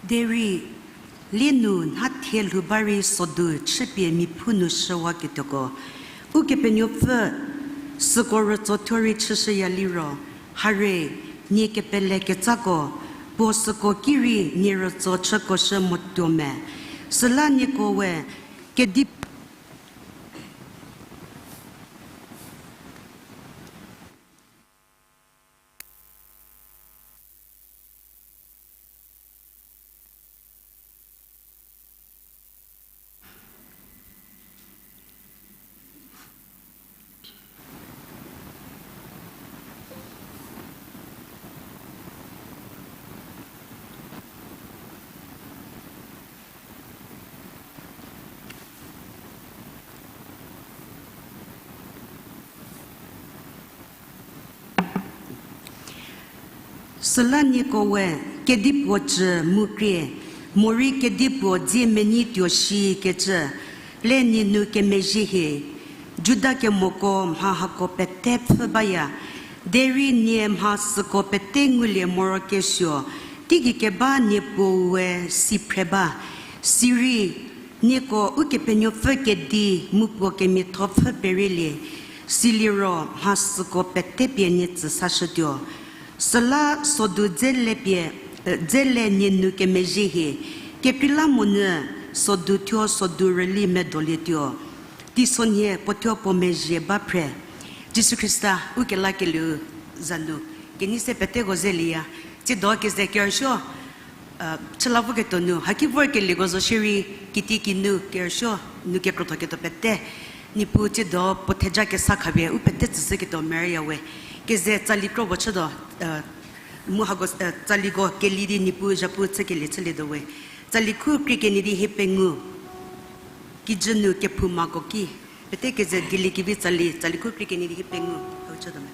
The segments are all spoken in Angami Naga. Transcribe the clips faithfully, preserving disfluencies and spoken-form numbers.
Derei, lie nu nha thie lhou ba rei sodu chüpie miphu nu shüwaketuoko, Ukepenuopfü süko rütso thuo rei chüshüya liro, hare, nie kepele kecako, puo süko ki rei nie rütso chükoshü motuo me. Süla nieko we, kedi Süla nieko we, kedipuo cü mu krie, morei kedipuo dzie menyi tuo shikecü, le nie nu kemezhie hie, Juda kemoko mha hako pete pfhü baya, derei nie mha süko pete ngulie morokesuo, teigei keba nie puou we si phre ba, sirei, nieko Ukepenuopfü kedi mu puo kemiatho pfhü perielie, siliro mha süko pete pie nie tsü sashütuo. Süla sodu dze le pie, eh, dze le nie nu kemezhie hie, kekreilamonyü sodu thuo sodu rüli medolietuo. Teisonhie puo thuo puo mezhie ba phre. Jisu Khrista, ukelakelieu za nu, kenei se peteko zelieya, tsiedo keze kerüsuo, chüla voketuo nu, haki vorkelieko zo shierei, kitiekinu kerüsuo, nu kekrothoketuo pete, Niepuu tsiedo puo theja kesa khapie u pete tsüshüketuo merüya we. Keze tsali kro puo chütuo, eh, mu hako, eh, tsaliko keli di Niepuu zhapu chükelie chülietuo we. Tsali khu krie kenie di hie pengou. Kijü nu kephoumako ki. Pete keze dieliekevi tsali, tsali khu krie kenie di hie pengou. Hau chütuo me.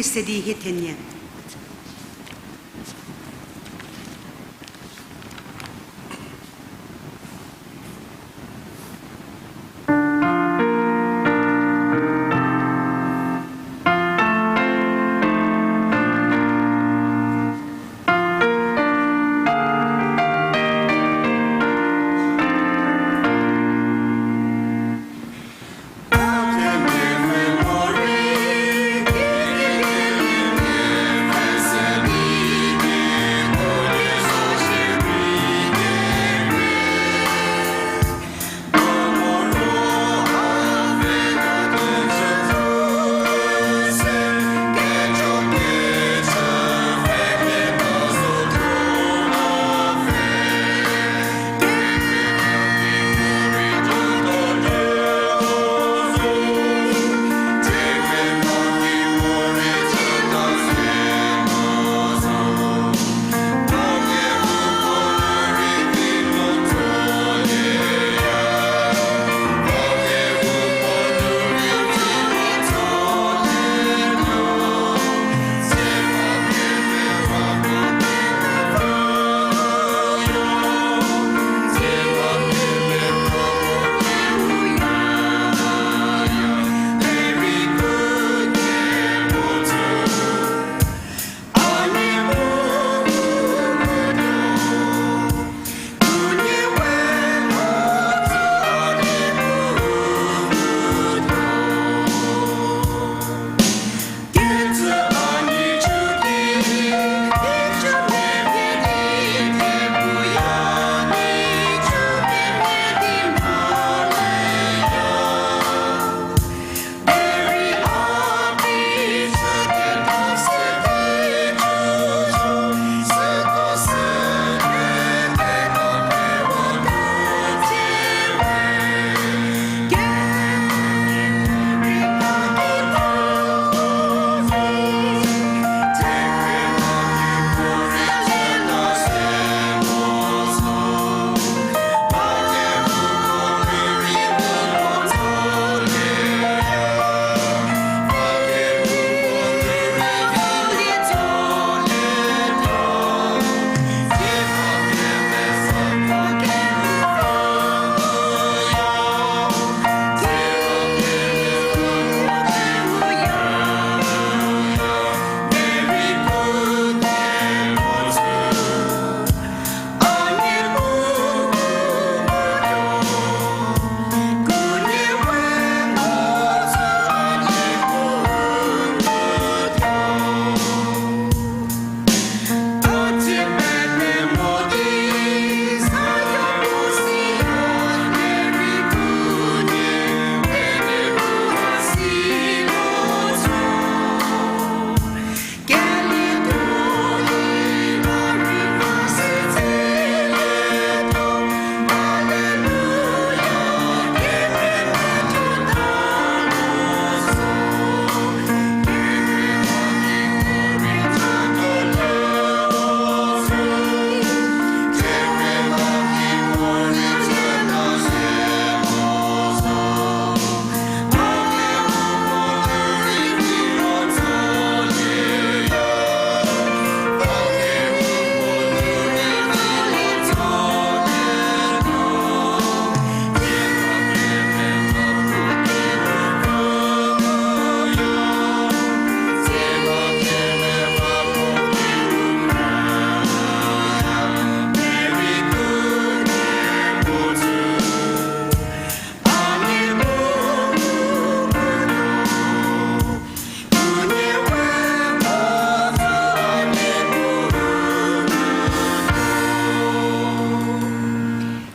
Sedi hie thenie.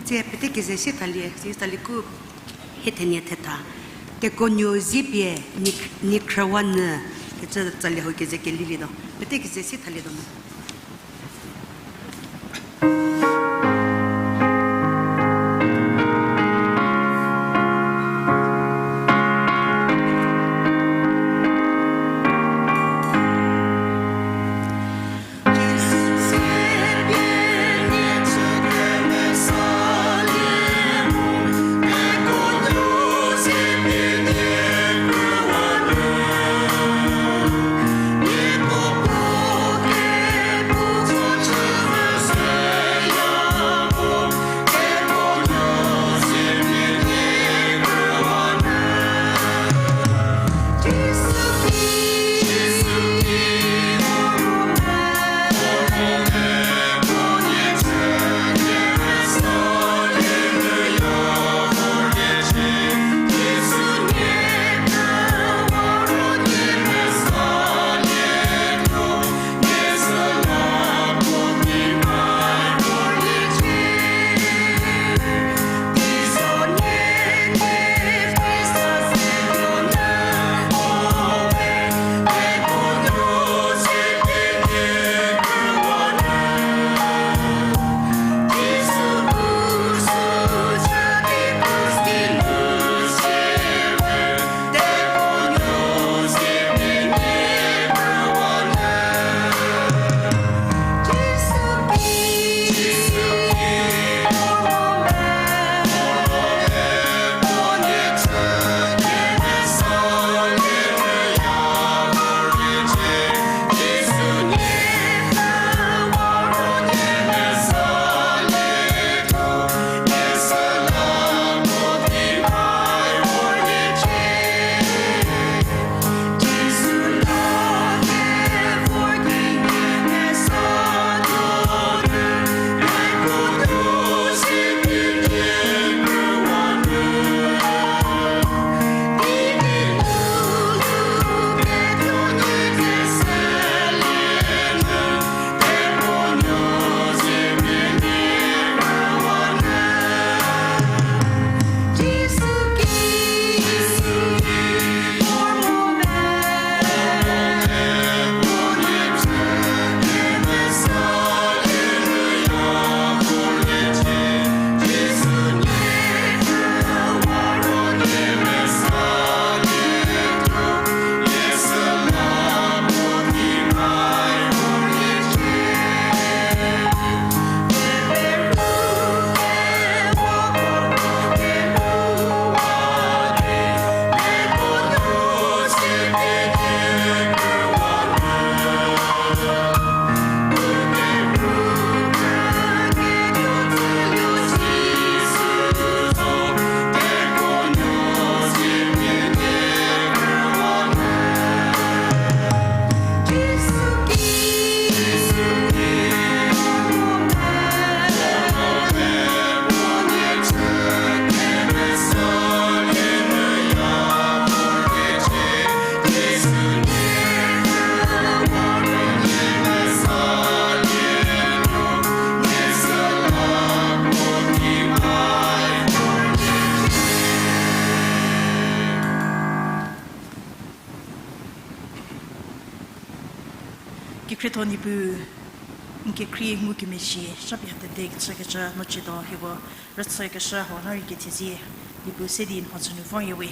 Tse pete keze sie thalie, sie thalie ku hie thenie thetha. Tekuonuo zie pie ni, ni khrüwa nyü, kecü tsalie ho keze kelilietuo. Pete keze sie thalietuo mo. Khrietho Niepuu, n kekhrie ngukemezhie shapie hate de kechükecü no ciedo hieko rüchükeshü hau la rei kethezie, Niepuu se di n mhodzü nu vorya we.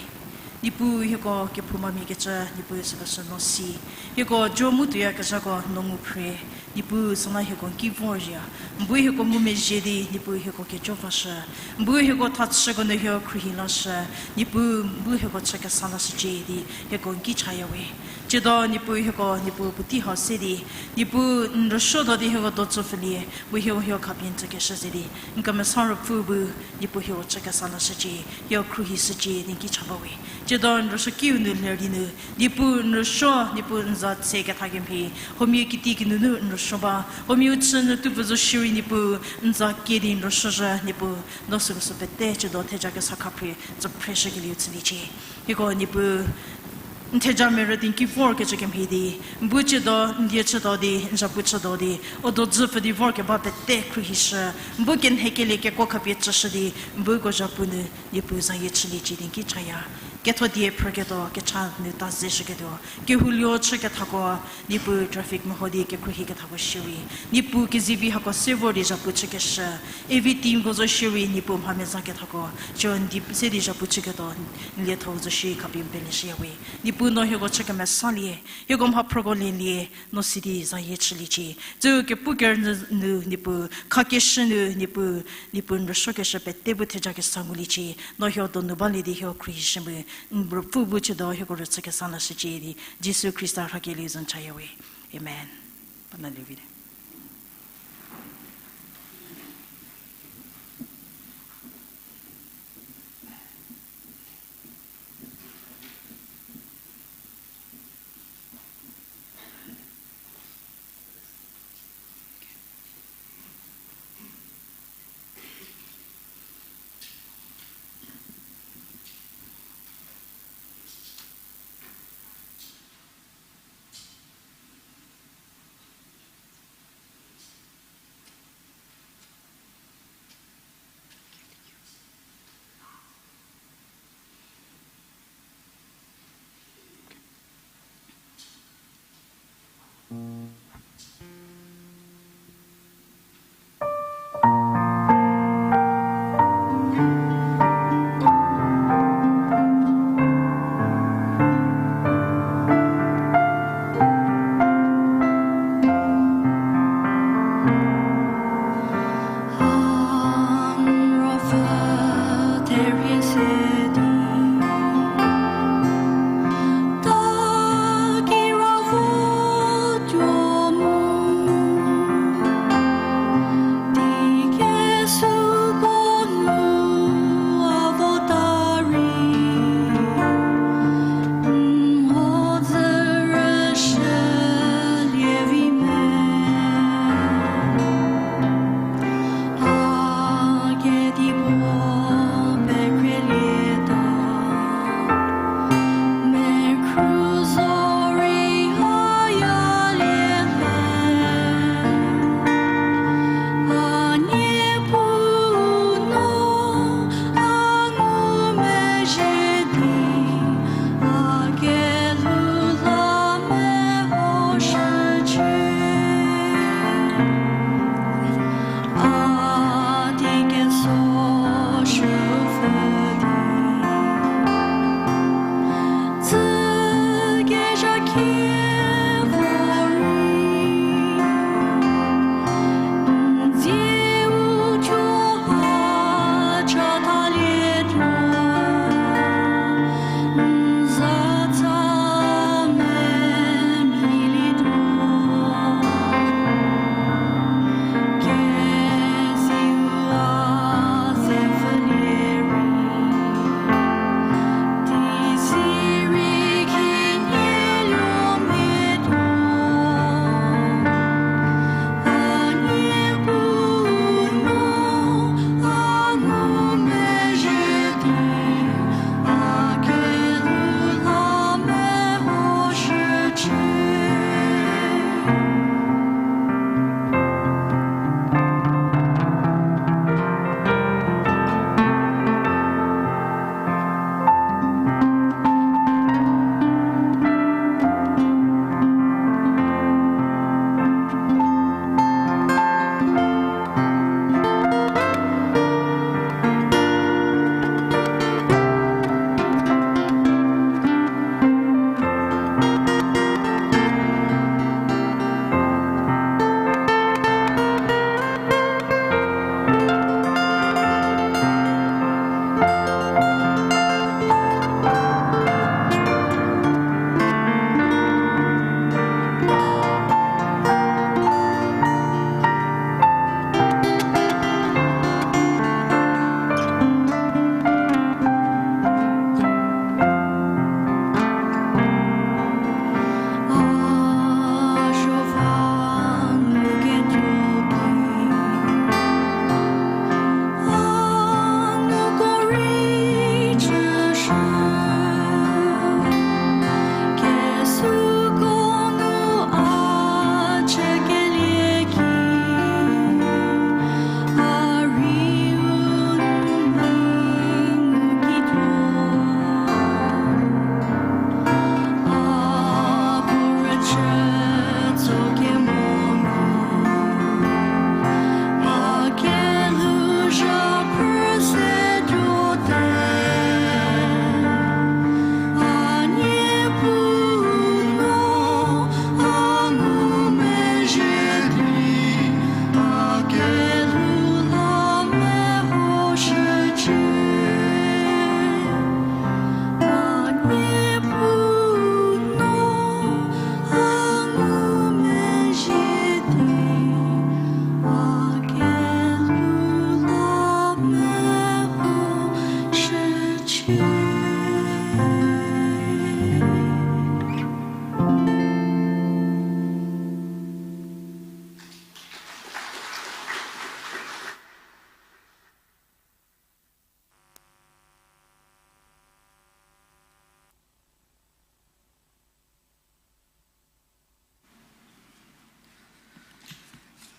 Niepuu hieko kephoumamia kecü, Niepuu süko sü no si. Hieko jo mu tuoyakezhako no ngu phre, Niepuu süla hieko n ki vorzhie. N bu hieko ngumezhie di, Niepuu hieko kejo vashü. N bu hieko thachüko nu hieko khruohi lashü. Niepuu n bu hieko chü kesa lashücie di, hieko n ki chaya we. Ciedo Niepuu hieko, Niepuu puotei hau se di, Niepuu n rüsuotuo di hieko dodzü pfhülie, mu hieko hieko khapie n tsükeshü ze di, n kemesa ruopfü bu, Niepuu hieko chü kesa lashücie, hieko khruohi shücie di n ki cha ba we. Ciedo n rüsuokiu nu ler di nu, Niepuu n rüsuo, Niepuu n za tse ketha kemhie, huomia kiti kinunu n rüsuo ba, huomia u chü nu tuo pfü zo shierei Niepuu n za kie di n rüsuozhü Niepuu, no süko sü pete ciedo theja kesa khaphre, tsüphreshükelieu chüliecie. Hieko Niepuu n theja merü di n ki vorkecü kemhie di, n bu ciedo n die chütuo di, n zhapu chütuo di, u dodzü pfü di vorkeba pete khruohishü, n bu kenhekelie kekuo khapie tsüshü di, n bu uko zhapu nu Niepuu zayie chüliecie di n ki chaya. Ketho die phrüketuo, kecha nu ta zeshüketuo, kehoulie chükethako, Niepuu traffic meho di kekhruohi kethako shierei, Niepuu kezivi hako se vor di zhapu chükeshü, A V teamko zo shierei Niepuu mha meza kethako, siro n di se di zhapu chüketuo, n liethou zo shierei khapie n peleshüya we. Niepuu no hieko chü kemesalie, hieko mhaphrüko lielie, no si di zayie chüliecie. Tsü kepu kerünyü nu Niepuu, khakeshü nu Niepuu, Niepuu n rüsuokeshü pete bu theja kesa nguliecie, no hieko donu balie di hieko khruohishü mu, n ruopfü bu ciedo hieko rüchü kesa lashücie di, Jisu Khrista rhakelieu za n chaya we. Amen. Panalie vite.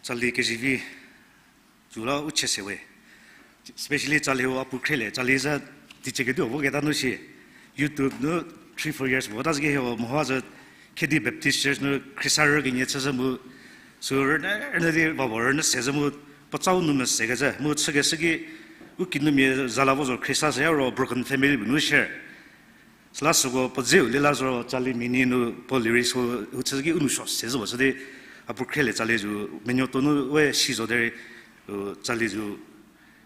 Tsali kezivi, tsüla u chie se we. Especially tsali hau a pu khrelie, tsali za teicie ketuo voketa nu shi. YouTube nu three, four years vota zhü ki hie mehoa zhü Khedi Baptist Church nu Khrista rü kenie chü zhü mu, sü rünyü rünyü di vavo rünyü se zhü mu, puotsau nu mese kezhü mu chükeshü ki, u kinumia zala vo zo Khrista se ya ro broken family bu nu share. Süla süko puo dzeu lela zo tsali mini nu puo lyrics u, u chü ki u nou suo se zhü puo chü di, a pu khrelie tsali zu, menuo tuo nu we si zo derei, u, tsali zu,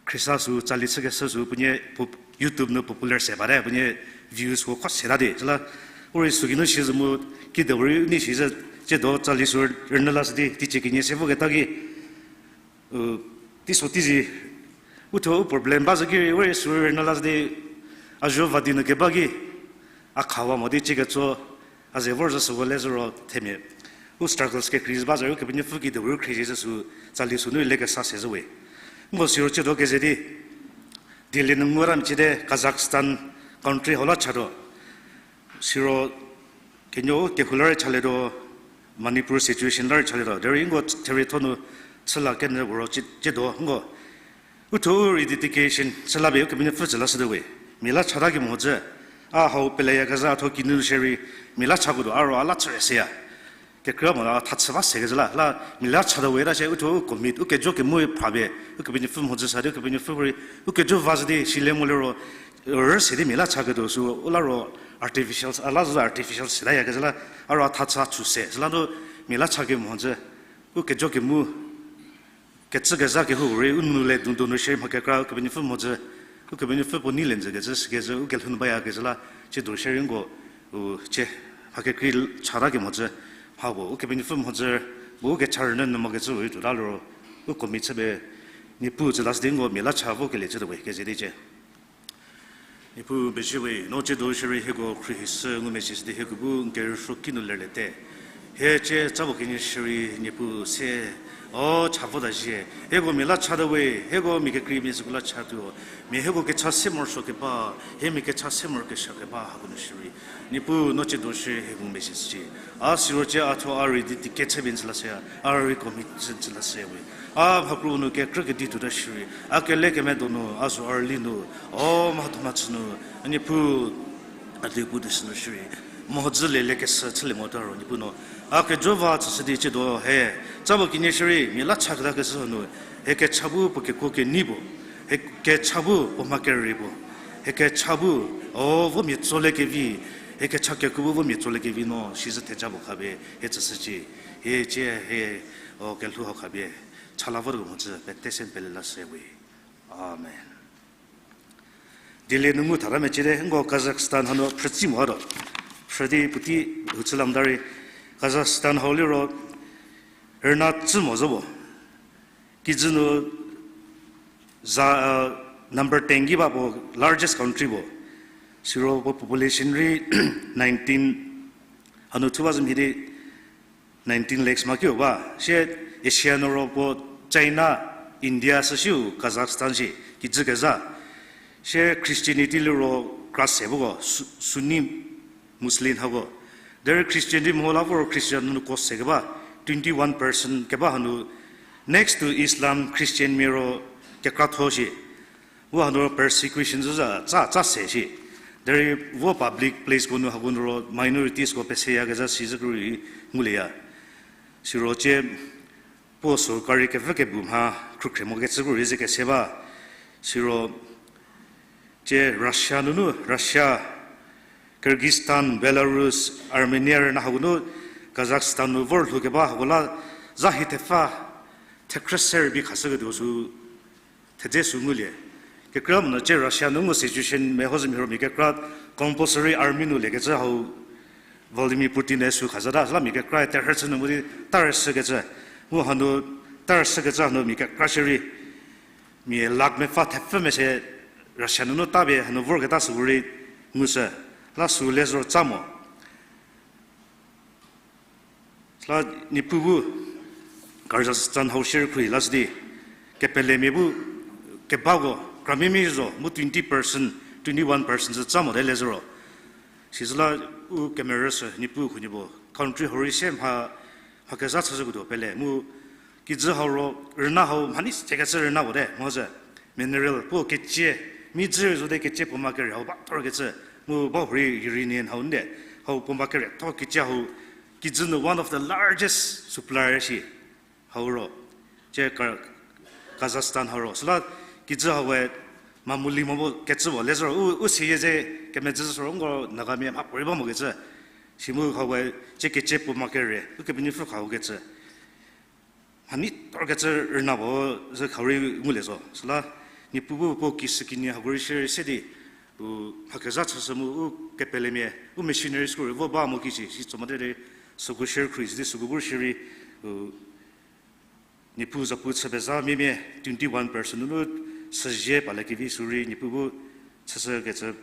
Khrista sü tsali chükeshü sü puonie pop-, YouTube nu popular se bate, puonie views ko kho seta di. Süla, u rei sü geinu shi zhü mu, kidepuorei u nei shi zhü, tsiedo tsali sü rünyü la sü di, teicie kenie se voketa ki, u, teiso teizi, u thuo u problem ba zhü ki rei, u rei sü rünyü la sü di, a zuo va di nu keba ki, a khawa mo di cie ketso, a ze vor zhü süko le zhü ro themia. U struggles kekrei ba zhü rei Ukepenuopfü kidepuorei khrie zhü sü, tsali sü nu le kesa se zhü we. Nko siro tsiedo keze di, Delhi nu ngu ra mecie te Kazakhstan country hau la chatuo. Siro kenuo kehou la rei chalietuo, Manipur situation la rei chalietuo. Derei nko therie tho nu chüla kenyü puo ro cie, tsiedo nko. U thuo u rededication chü la pie Ukepenuopfü tsü la shütuo we. Mia la chata kemo zhü. A hau peleyakezha a thuo kinu shierei mia la chako tuo a ro a la chüre seya. Kekreilamonyü a tha chü ba se kezhü la, la mia la chatuo we ta shie u thuo u commit, u kejo kemu pha pie, Ukepenuopfü mhodzü sa di Ukepenuopfü rei, u kejo va zhü di, silie mo liro, rü se di mia la chaketuo sü, u la ro artificial, a la zhü artificial setayakezhü la, a ro a tha chü a chü se, süla nu mia la cha kemo zhü, u kejo kemu, kecükezha kehou rei u nou le donu donu shierei mha kekra Ukepenuopfü mhodzü, Ukepenuopfü puo nei le njü kecü, sükezhü u kelhou nu bayakezhü la, tsiedo shierei nko, u, cie, mha kekrei chata kemo zhü, mha puo, Ukepenuopfü mhodzü, puo u kecha rünyü nu mokecü we tuota liro, u commit chü pie, Niepuu tsü la sü di nko mia la cha vokelie chütuo we, keze di cie. Niepuu pezie we, no tsiedo shierei hieko khruohi sü ngumezhie sü di hieko bu n kerüsuo ki nu lerliete. Hie cie tsa puo kenie shierei Niepuu se, o cha vota zhie, hieko mia la chatuo we, hieko mia kekreimia süko la chatuo, mia hieko kecha se morosuo keba, hie mia kecha se morokesuo keba hako nu shierei. Niepuu no tsiedo shierei hie ngumezhie shücie. A siro cie a thuo a rei di dike chü pie n tsü la seya, a rei commit chü n tsü la seya we. A mhakro nu kekrü kedi tuota shierei, a kele kemedonu, a zo a rüli nu, o mhatho mhachü nu, a Niepuu, a di pu di sü nu shierei, mhodzü lelie kesü chülie mota ro, Niepuu no, a kejo va tsüshü di tsiedo hie, tsa puo kenie shierei, mia la chaketa keshü nu, hie kecha bu puo kekuo kenei puo, hie kecha bu puo mha kerei puo, hie kecha bu, o vo mia tsolie kevi, hie kecha kekuo bu vo mia tsolie kevi no, sizhü theja puo khapie, hie tsüshücie, hie cie hie, o kelhou hau khapie, cha la votuo mhodzü, pete se n pele la se we. Amen. Delhi nu ngu thata mecie te, nko Kazakhstan hanu phrütsi mo hatuo. Phrü di puotei hu chü la mota rei, Kazakhstan hau liro, rüna tsü mo zo puo. Kijü nu za, number ten ki ba puo largest country puo. Siro puo population rei nineteen, hanu thu ba zhü mhie di nineteen lakhs mha kiu ba. Sie Asia nu ro puo China, India sü siu Kazakhstan shi, kijü kezha. Sie Christianity liro kra se puko, Su-, Sunni Muslim hako. Derei Christianity meho la voro Christian nu ko se keba, twenty one percent keba hanu, next to Islam, Christian mia ro kekratho shi. Vo hanu persecution zü za, tsa, tsa se shi. Derei vo public placeko nu hako nu ro minorities ko peseyakezha si zhü khrü rei ngulieya. Siro cie puo sorkari kevü kebu mha khrükhrie mokecü khrü rei ze kese ba. Siro cie Russia nunu, Russia, Kyrgyzstan, Belarus, Armenia rüna hako nu, Kazakhstan nu vor lhoukeba hako la, za hie thepfü, thekhrü se rübei khashüketuo sü, thedze sü ngulie. Kekreilamonyü cie Russia nu ngu situation meho zhü mhie ro mia kekra compulsory army nu liekecü hau Vladimir Putin-e sü khazata, süla mia kekra terhü chü nu mu di tarüshükecü. Mu hanu tarüshükecü hanu mia kekra shierei mia lakh mepfü thepfü mese Russia nunu tapie hanu vorketa süu rei ngushü. La sü le zoro tsa mo. Süla Niepuu bu Kazakhstan hau shierei khrühi lashü di, kepelemia bu kebako kramimia zo mu twenty percent, twenty one percent zü tsa mote le zoro. Sizüla u kemerü sü Niepuu khunhie puo country hau rei sie mha, mha kezha chüzhüketuo pele mu Kijü hau ro rüna hau mhani sekecü rüna puo te, mo ze. Mineral puo kecie, mi dzü zo de kecie puo ma kere hau ba thor kecü, mu ba hurei uranium hau nde, hau puo ma kere thor kecie hau, kijü nu one of the largest supplier shi, hau ro. Tie Ka-, Kazakhstan hau ro. Süla kijü hau we mamuli mo bo kecü puo le zo ro, u, u seyie ze kemedzü zo ro, nko Nagamia mha puorei ba mo kecü. Simu hau we tie kecie puo ma kere, ukepenuopfü khau kecü. Mhani thor kecü rüna puo ze khau rei ngulie zo. Süla, Niepuu bu puo kishükinyi hako rei shierei se di, u, mha kezha chüshü mu u kepelemia, u missionary school rei vo ba mo kishi, si tso mate rei, süko shierei khruohi sidi süko bu shierei, u, Niepuu zapu chü pezha miemia twenty-one person nunu süzie pale kevi sü rei Niepuu bu chüshü kecü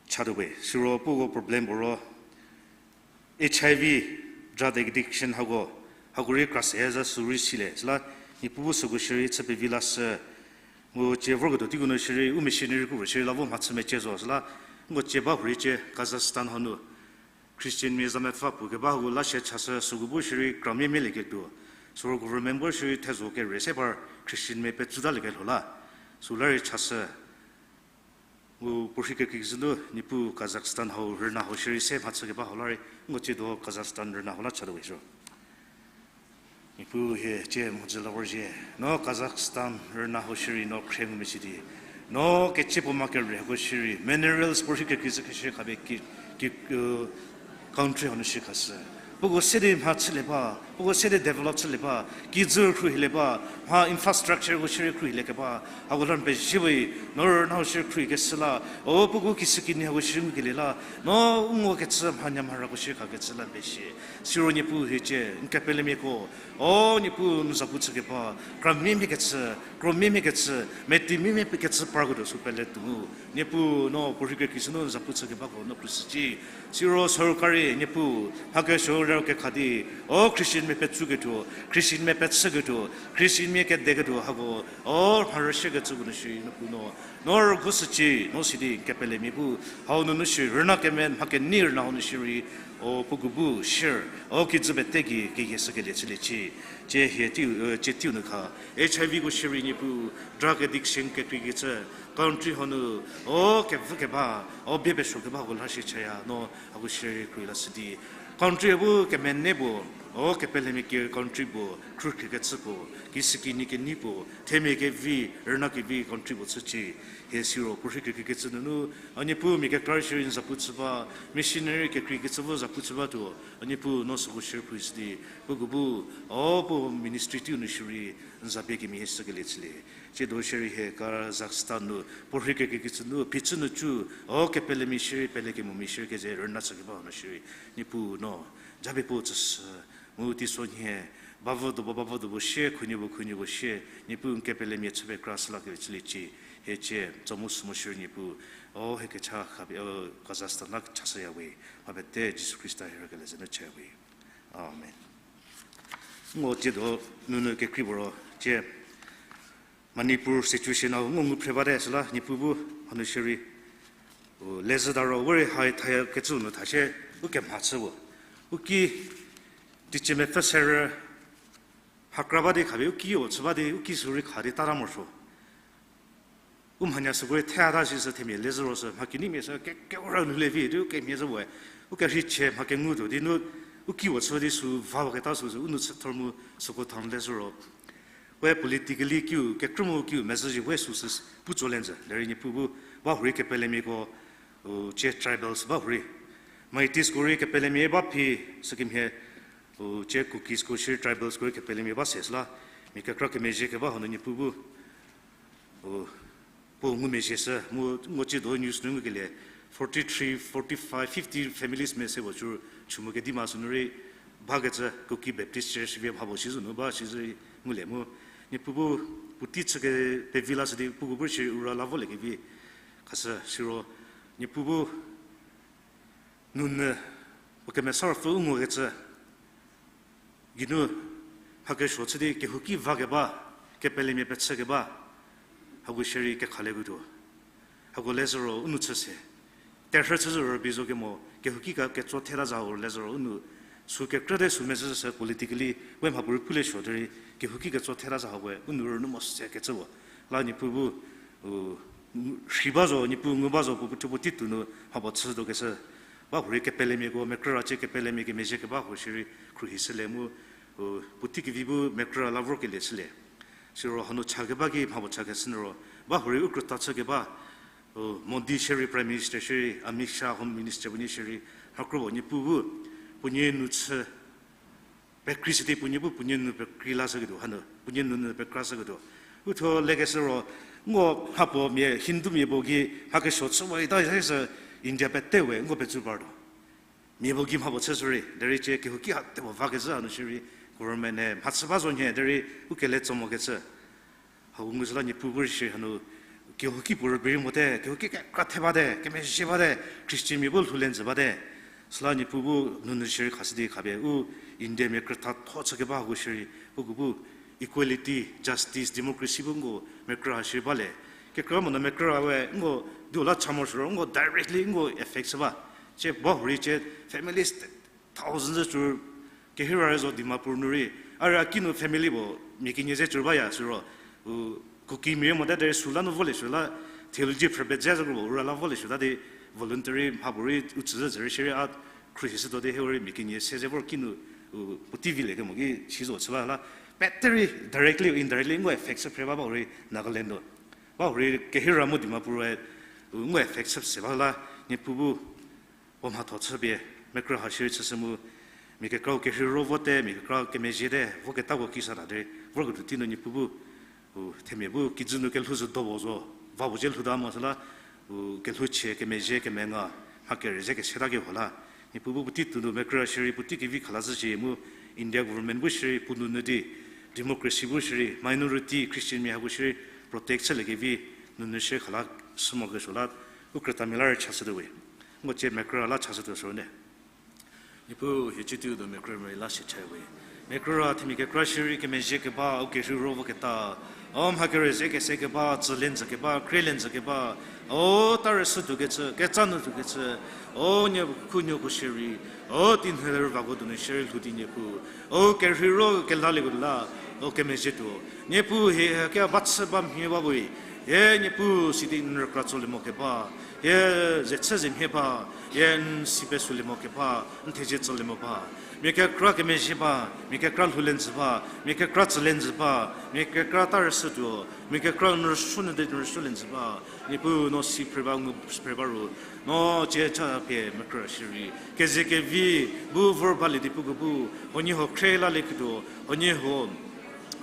chatuo we. Siro puoko problem puo ro, H I V, drug addiction hako, hako rei kra se za sü rei silie. Süla, Niepuu bu süko shierei chü pevi lashü, mu tie vorketuo teiko nu shierei, u missionary kro shierei la vo mhachü mecie zo. Süla, nko tie ba hurei tie Kazakhstan hanu, Christian mia za mepfü puo keba hako la shie chashü süko bu shierei kra miemia lieketuo. Siro government bu shierei thezho kere se par Christian mia petsüta liekelho la. Süla rei chashü. Mu puorhi kekreikecü nu Niepuu Kazakhstan hau rüna hau shierei se mhachü keba hau la rei, nko tsiedo Kazakhstan rüna hau la chatuo we siro. Niepuu hie tie mhodzü la vorzhie. No Kazakhstan rüna hau shierei no khrie ngumeshü di. No kecie puo ma kere hako shierei. Minerals puorhi kekreikecü keshü khapie ki, ki, country hanu shi khashü. Puoko se di mha chülie ba, puoko se di develop chülie ba, kijü khruohilie ba, mha infrastructure ko shierei khruohilie keba, hako la n pezie we, no rüna hau shierei khruohikeshü la, o puoko kishükinyi hako shierei ngukelie la, no u ngo kecü mhanyamharako shierei khakecü la n pezie. Siro Niepuu hiecie, n kepelemiako, o Niepuu n zapu chü keba, kra miemia kecü, kro miemia kecü, meti miemia kecü parko tuo sü pele tuo mu. Niepuu no puorhi kekreikecü nu n zapu chü kebako no khruohishücie. Siro sorkari Niepuu, mha kesuo ler kekha di, o Christian mia petsüketuo, Christian mia pechüketuo, Christian mia kedeketuo hako, o mharüshükecüko nu shierei Niepuu no, no rügushücie, no sidi kepelemia bu, hau nunu shierei rüna kemen mha kenei rüna hau nu shierei, o puoko bu share, o kijü pete gei keyieshükelie chüliecie. Tie hie tiu, tie tiu nu kha, H I V ko shierei Niepuu, drug addiction kekreikecü, country hanu, o kevü keba, o bie pesuo kebako la shie chaya, no hako shierei khruohi lashü di. Country bu kemene puo, o kepelemia ki country puo, khruohi kekecü puo, kishükinyi kenei puo, themia kevi, rüna kevi country puo chücie. Hie siro puorhi kekreikecü nunu, a Niepuu mia kekra shierei n zapu chü ba, missionary kekreikecü bu zapu chü ba tuo, a Niepuu no süko shierei khruohishü di, puoko bu, o puo ministry tiu nu shierei, n za pie kemeyie shükelie chülie. Tsiedo shierei hie Kazakhstan nu, puorhi kekreikecü nu, phichü nu cü, o kepelemia shierei pele kemomia shierei keze rüna chü keba hau nu shierei, Niepuu no, japie puo tsüshü, mu teisonhie, bavü dobo bavü dobo shie, khunhie puo khunhie puo shie, Niepuu n kepelemia chü pekra shü la kelie chüliecie. Hiecie tso mu sü mo shierei Niepuu, o hie kecha khapie, o Kazakhstan la chashüya we, mha pete Jisu Khrista hie rükelie za nu chaya we. Amen. Ngo tsiedo nunu kekrei puo ro, tie Manipur situation hau ngo ngu phre bate süla Niepuu bu hanu shierei, u, lezhü ta ro, vori hai thayakecü nu tha shie, u kemha chü puo. U ki, teicie mepfü serü, mhakra ba di khapie, u ki-o chü ba di, u ki sü rei kha di tata morosuo. U mhanya süko rei theta shi sü themia lezhü ro sü, mha keneimia sü ke, kekra nu le vi, di u kemhie zhü puoe. U kerheichie mha kengu tuo di nu, u ki-o chü di sü va keta sü sü, u nu chü thor mu süko tha lezhü ro. We politically kiu, kekrü mu kiu, mezhü zhie we sü sü, pu tso le n zü, derei Niepuu bu, ba hurei kepelemiako, u, tie tribals ba hurei. Meiteis ko rei kepelemia ba phi, sükemhie, u, tie Kukis ko shierei tribals ko rei kepelemia ba se süla, mia kekra kemezhie keba hanu Niepuu bu, u, puo ngumezhie shü, mu ngo tsiedo news nu ngukelie, forty-three, forty-five, fifty families mia se puo cü, chü mu kedi ma sünu rei, bakecü Kuki Baptist Church vie mha puo shi zhü nu ba shi zhü rei ngulie mu, Niepuu bu puotei chü ke pevi lashü di, puoko bu shierei u ra la volie kevi, khashü siro, Niepuu bu nunu, puo kemesa ruopfü u ngukecü, geinu, mha kesuo chü di kehouki va keba, kepelemia pechü keba, hako shierei kekhalieko tuo. Hako lezhü ro u nu chü se. Terhü chü zhü rübei zo kemo, kehouki ka ketso theta za hau lezhü ro u nu, Sü kekrü de sü mezhü sü politically we mhapuorei pulie suo derei, kehouki ketso thela zha hawe, u nu rünu mo se kecü wo. La Niepuu bu, u, rhi ba zo, Niepuu ngu ba zo, puo puo thuo puotei tuo nu mhapuo chütuo kecü. Ba hurei kepelemiako, mekrü ra cie kepelemia kemezhie keba huo shierei khruohi shülie mu, u, puotei kevi bu mekrü ra la vorkelie shülie. Siro hanu cha keba ki mhapuo cha keshü nu ro, ba hurei u krüta chü keba, u, Modi shierei Prime Minister shierei, Amit Shah Home Minister puo nie shierei, mha kro puo Niepuu bu, puo nie nu chü, pekrei sidi puo nie bu puo nie nu pekrei la shüketuo, hanu, puo nie nunu pekra shüketuo. U thuo lekeshü ro, ngo mhapuo mia Hindumia puo gei, mha kesuo chü wa ita se sü India pete we, ngo pecü partuo. Mia puo gei mhapuo chü sürei, derei cie kehouki ha te puo va kezhü hanu shierei, government-e mha chü ba zo nhie, derei u kele tso mo kecü. Hau ngu süla Niepuu bu rei shierei hanu, kehouki puo rübei rei mote, kehouki kekra the bate, kemezhie bate, Christianmia bu lhoulie njü bate. Süla Niepuu bu nunu shierei khashü di khapie, u Indiamia krüta tho chü keba hako shierei, puko bu equality, justice, democracy bu nko mekrü ha shierei balie. Kekra monyü mekrü ra we nko di u la cha morosuo ro, nko directly nko affect chü ba. Cie ba hurei cie families thousands cü, kehira rei zo Dimapur nu rei. A rei a kinu family puo mia kenie ze cü baya siro, u, Kukimia rei mote derei süla nu volie suo la, theology phrü pezhie zo kro puo, u ra la volie suo ta di voluntary mhapuorei u tsüzhü zhü rei shierei a khruohi shütuo di hie rei mia kenie se ze vor kinu, u, puotei vilie kemo ki si zo chü ba la. Pete rei directly, indirectly, nko affect chü phre ba, ba hurei Nagaland nu. Ba hurei kehira mu Dimapur-e, u, nko affect chü se ba la, Niepuu bu puo mhatho chüpie, mekrü ha shierei chüshü mu, mia kekra u kerheiro vote, mia kekra kemezhiete, voketako ki sa ta derei, vorketuo tei nu Niepuu bu, u, themia bu kijü nu kelhou zhü do puo zo, va puo cie lhouta mo süla, u, kelhou chie kemezhie kemenga, mha kere ze keseta keho la. Niepuu bu puotei tuo nu mekrü shierei puotei kevi khala zhücie mu, India government bu shierei puo nunu di, democracy bu shierei, minority Christianmia hako shierei, protect chüliekevi, nunu shierei khala shü mo kesuo la, u krütamia la rei chashütuo we. Nko cie mekrü ra la chashütuo sü ne. Niepuu hie cietuo nu mekrü ra la se cha we. Mekrü ra themia kekra shierei kemezhie keba, u kerheiro voketa, o mha kere ze kese keba, tsülie njü keba, krielie njü keba, o ta rüshütuo kecü, ketsa nu tuo kecü, o nie khu nuoko shierei, o tinhü rüvako donu shierei lhou di Niepuu, o kerheiro kelalieko la, o kemezhietuo. Niepuu hie keba chü ba mhie ba we, hie Niepuu sidi n rükra tsolie mo keba, hie ze chü ze mhie ba, hie n si pesolie mo keba, n thezie tsolie mo ba. Mia kekra kemezhie ba, mia kekra lhoulie njü ba, mia kekra tsülie njü ba, mia kekra ta rüshütuo, mia kekra n rüsuo nu di n rüsuolie njü ba. Niepuu no si phre ba ngu phre ba ru, no cie cha pie mekrü shierei keze kevi bu vor balie di puko bu, huoniehuo khrie lalieketuo, huoniehuo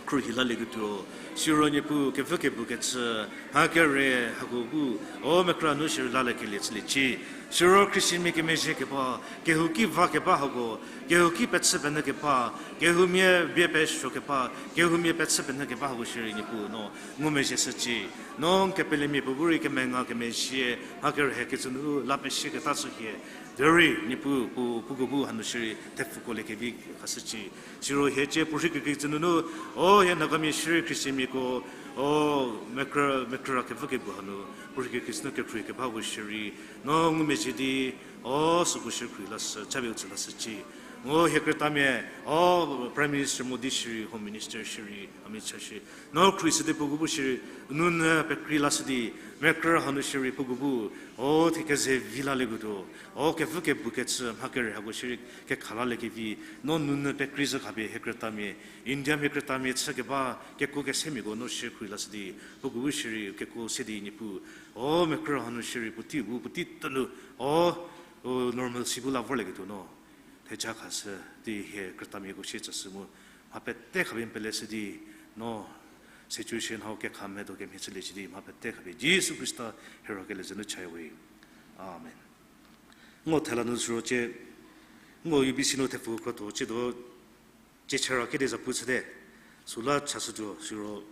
khruohi lalieketuo, siro Niepuu kevü kebu kecü, mha kere hako bu, o mekrü nu shierei laliekelie chüliecie. Siro Christianmia kemezhie keba, kehouki va keba hako, kehouki pechü penyü keba, kehoumia bie pesuo keba, kehoumia pechü penyü keba hako shierei Niepuu no ngumezhie shücie. No n kepelemia puo bu rei kemenga kemezhie, mha kere hie kecü nu la pesieketa chü hie. Derei Niepuu puo, puko bu hanu shierei thepfuko liekevi khashücie. Siro hie cie puorhi kekreikecü nunu, o hie Nagamia shierei Christianmiako, o mekrü, mekrü ra kevü kebu hanu, puorhi kekreikecü nu kekhruohi kebako shierei, no ngumezhie di, o süko shierei khruohi lashü, chapie u tsü lashücie. No hie krütamia, o Prime Minister Modi shierei, Home Minister shierei, Amit Shah shierei, no khruohi shü di puko bu shierei, nunu pekrei lashü di, mekrü hanu shierei puko bu, o thie keze vi lalieketuo, o kevü kebu kecü mha kere hako shierei kekha laliekevi, no nunu pekrei zhü khapie hie krütamia, Indiamia krütamia chü keba, kekuo kesemiako no shierei khruohi lashü di, puko bu shierei kekuo se di Niepuu, o mekrü hanu shierei puotei bu, puotei tuo nu, o, o normal si bu la vorlieketuo no theja khashü di hie krütamiako sie tsüshü mu, mha pete khapie n peleshü di, no situation hau kekha medo kemhie chüliecie di mha pete khapie Jisu Khrista hie rhakelie za nu chaya we. Amen. Ngo thela nu siro cie, ngo U B C nu thepfu krotuo ciedo, cie chara kedi zapu chüte, süla chashütuo siro,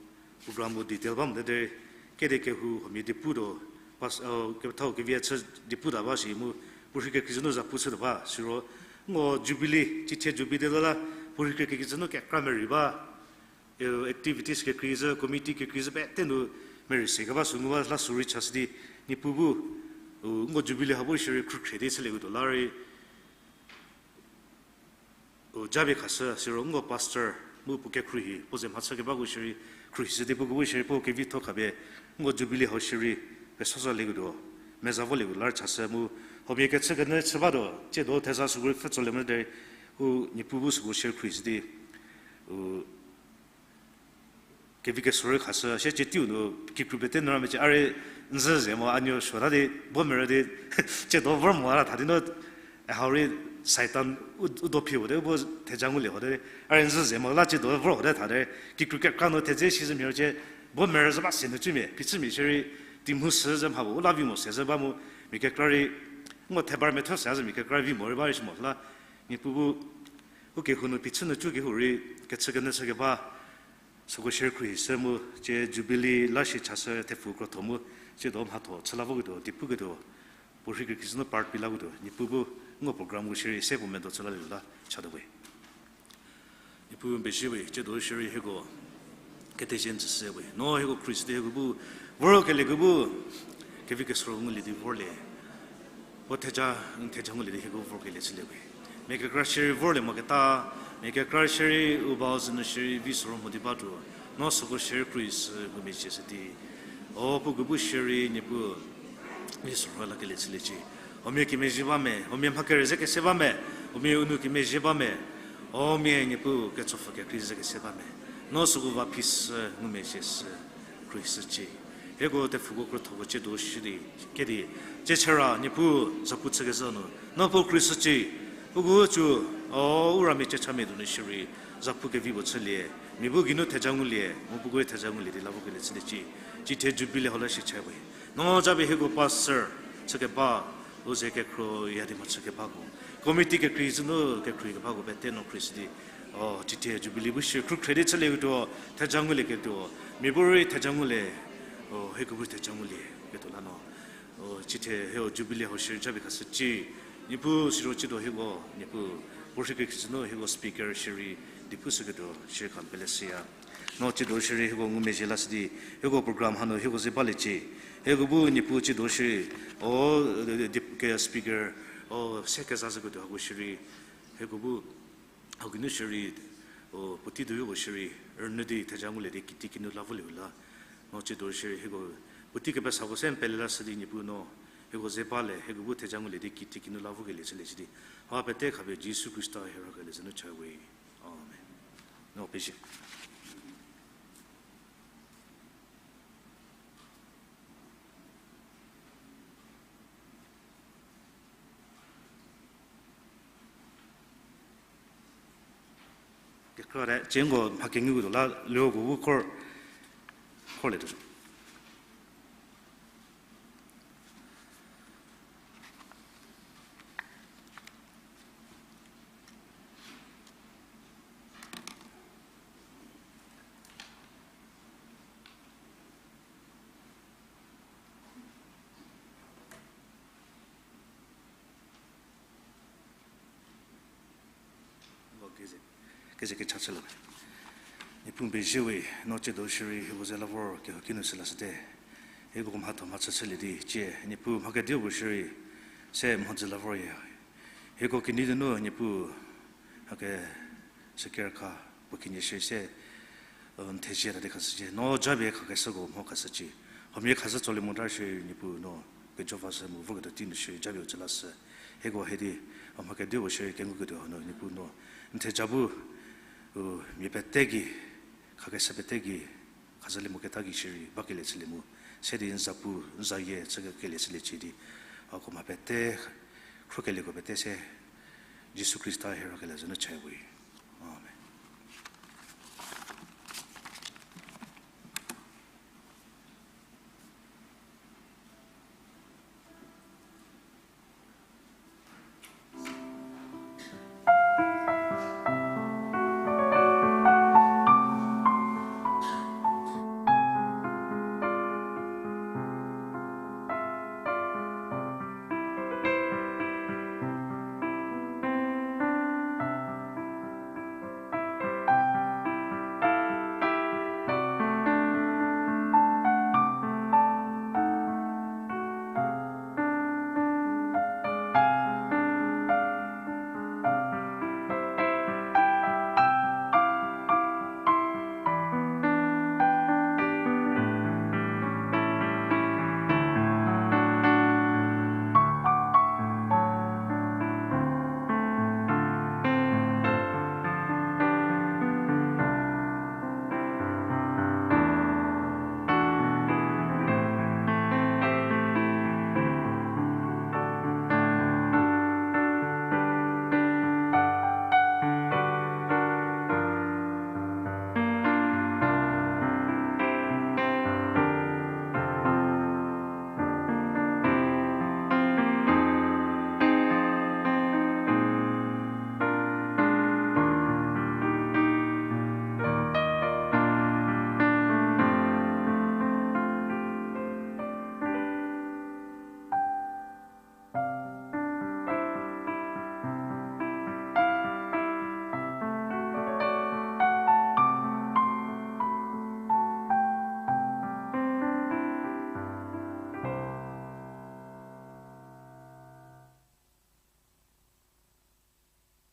program-u detail ba mote derei, kedi kehou huomia di putuo, pas, kethau kevi a chü di puta ba shi mu, puorhi kekreikecü nu zapu chütuo ba siro, ngo Jubilee, ciethie Jubilee la la, puorhi kekreikecü nu kekra merei ba, activities kekreikecü, committee kekreikecü pete nu merei se keba sü ngu ba la sü rei chashü di, Niepuu bu, u, ngo Jubilee hau bu shierei khrukhrie di chülieketuo la rei, U japie khashü siro nko pastor mu puo kekhruohi, puo ze mhachü kebako shierei, khruohi shü di puo kebu shierei, puo kevitho khapie, nko Jubilee hau shierei, pesozalieketuo, meza volieketuo la chashü mu, huomia kechü kenyü chü batuo, tsiedo theza süko rei pfhü tsolie mo derei, u Niepuu bu süko shierei khruohi shü di, u kevi kesorü khashü, sie tsie teiu nu, kikru pete nu ra mecie, a rei nzhü ze mo, a nuo suota di, bo merü di, tsiedo vor mo a la tha di no, hau rei Satan u, u do phie hote, u bu theja ngulie hote, a rei nzhü ze mo la tsiedo vor hote tha de, kikru kekra nu thedze shi zhü mia cie, bo merü zhü ba se nu cümia, phichümia shierei, tei mhou sü zhü mha bu, u la vi mo se zhü ba mu, mia kekra rei, nko thebar metho se a zhü mia kekra vi mo rei ba rei shi mo la, Niepuu bu, u kehou nu phichü nu cü kehou rei, kechü kenyü chü keba, süko shierei khruohi shü mu, tsie Jubilee la shi chashü thepfu krotho mu, tsiedo mhatho chü la voketuo, di puketuo, puo rhei kekreikecü nu part pi laketuo, Niepuu bu, nko program ko shierei se puo medo chü lalie la, chatuo we. Niepuu n pezie we, tsiedo shierei hieko, kethezie n tsüshü we. No hieko khruohi shü di hieko bu, vorkelieko bu, kevi kesorü ngulie di vorlie. Puo theja, n theja ngulie di hieko vorkelie chülie we. Mia kekra shierei vorlie moketa, mia kekra shierei u bau zhü nu shierei vi sorü mho di batuo. No süko shierei khruohi shü ngumezhie shü di. O puo kebu shierei Niepuu, vi sorü lakelie chüliecie. Huomia kemezhie ba me, huomia mha kere ze kese ba me, huomia u nou kemezhie ba me, huomia Niepuu ketsopfü kekrei ze kese ba me. No süko va phi shü ngumezhie shü khruohi shücie. Hieko thepfuko krotho ko tsiedo shü di, kedi, tsie chüra Niepuu zapu chükezhü nu, no puo khruohi shücie, uko cü, o, u ramia tsie cha mia donu shierei, zapu kevi puo chülie, mia bu geinu theja ngulie, mu puko theja ngulie di la vokelie chüliecie, cithie Jubilee hau la shi cha we. No japie hieko pastor, chükeba, u ze kekhruohi ya di mhachü kebako. Committee kekrei zhü nu kekhruohi kebako pete no khruohi shü di. O, cithie Jubilee bu shie khrukhre di chülieketuo, theja ngulieketuo, mia bu rei theja ngulie, o, hieko bu theja ngulie, ketuo la no. O, cithie hieko Jubilee hau shierei japie khashücie, Niepuu siro tsiedo hieko, Niepuu, puo rhei kekreikecü nu hieko speaker shierei, di pushüketuo, shierei kha pele shüya. No tsiedo shierei hieko ngumezhie lashü di, hieko program hanu hieko ze baliecie. Hieko bu Niepuu tsiedo shierei, o, di, ke speaker, o, se keza zhüketuo hako shierei, hieko bu, hau geinu shierei, o, puotei du hieko shierei, rünyü di theja ngulie di kiti kinu la volie la. No tsiedo shierei hieko, puotei kepesako se n pele lashü di Niepuu no, hieko ze bale, hieko bu theja ngulie di kiti kinu la vokelie chüliecie di. Ha pete khapie Jisu Khrista hie rhakelie zhü nu cha we. Amen. No pezie. Kekra te, tsiengo mha kenguko tuo la, leuko bu khor, khorlietuo. Keze, keze kecha chüla. Niepuu n pezie we, no tsiedo shierei hieko ze la vor kehouki nu shü lashüte. Hieko mhatho mhachü chülie di cie, Niepuu mha kediu bu shierei, se mhodzü la vorya. Hieko kinyi di nu Niepuu, hake, shükerkha, puo kenie shierei se, n thezie ta di khashücie. No japie khakeshüko mho khashücie. Huomia khazhü tsolie mota shierei Niepuu no, pejovashü mu voketuo tei nu shierei japie u tsü lashü. Hieko hie di, mha kediu bu shierei kenguketuo hanu Niepuu no, n theja bu, u, mia pete gei, khakeshü pete gei, khazhülie moketa gei shierei bakelie chülie mu, se di n za pu, n zayie chükelie chüliecie di, hako mha pete, khrokelieko pete se, Jisu Khrista hie rhakelie zhü nu cha we. Amen.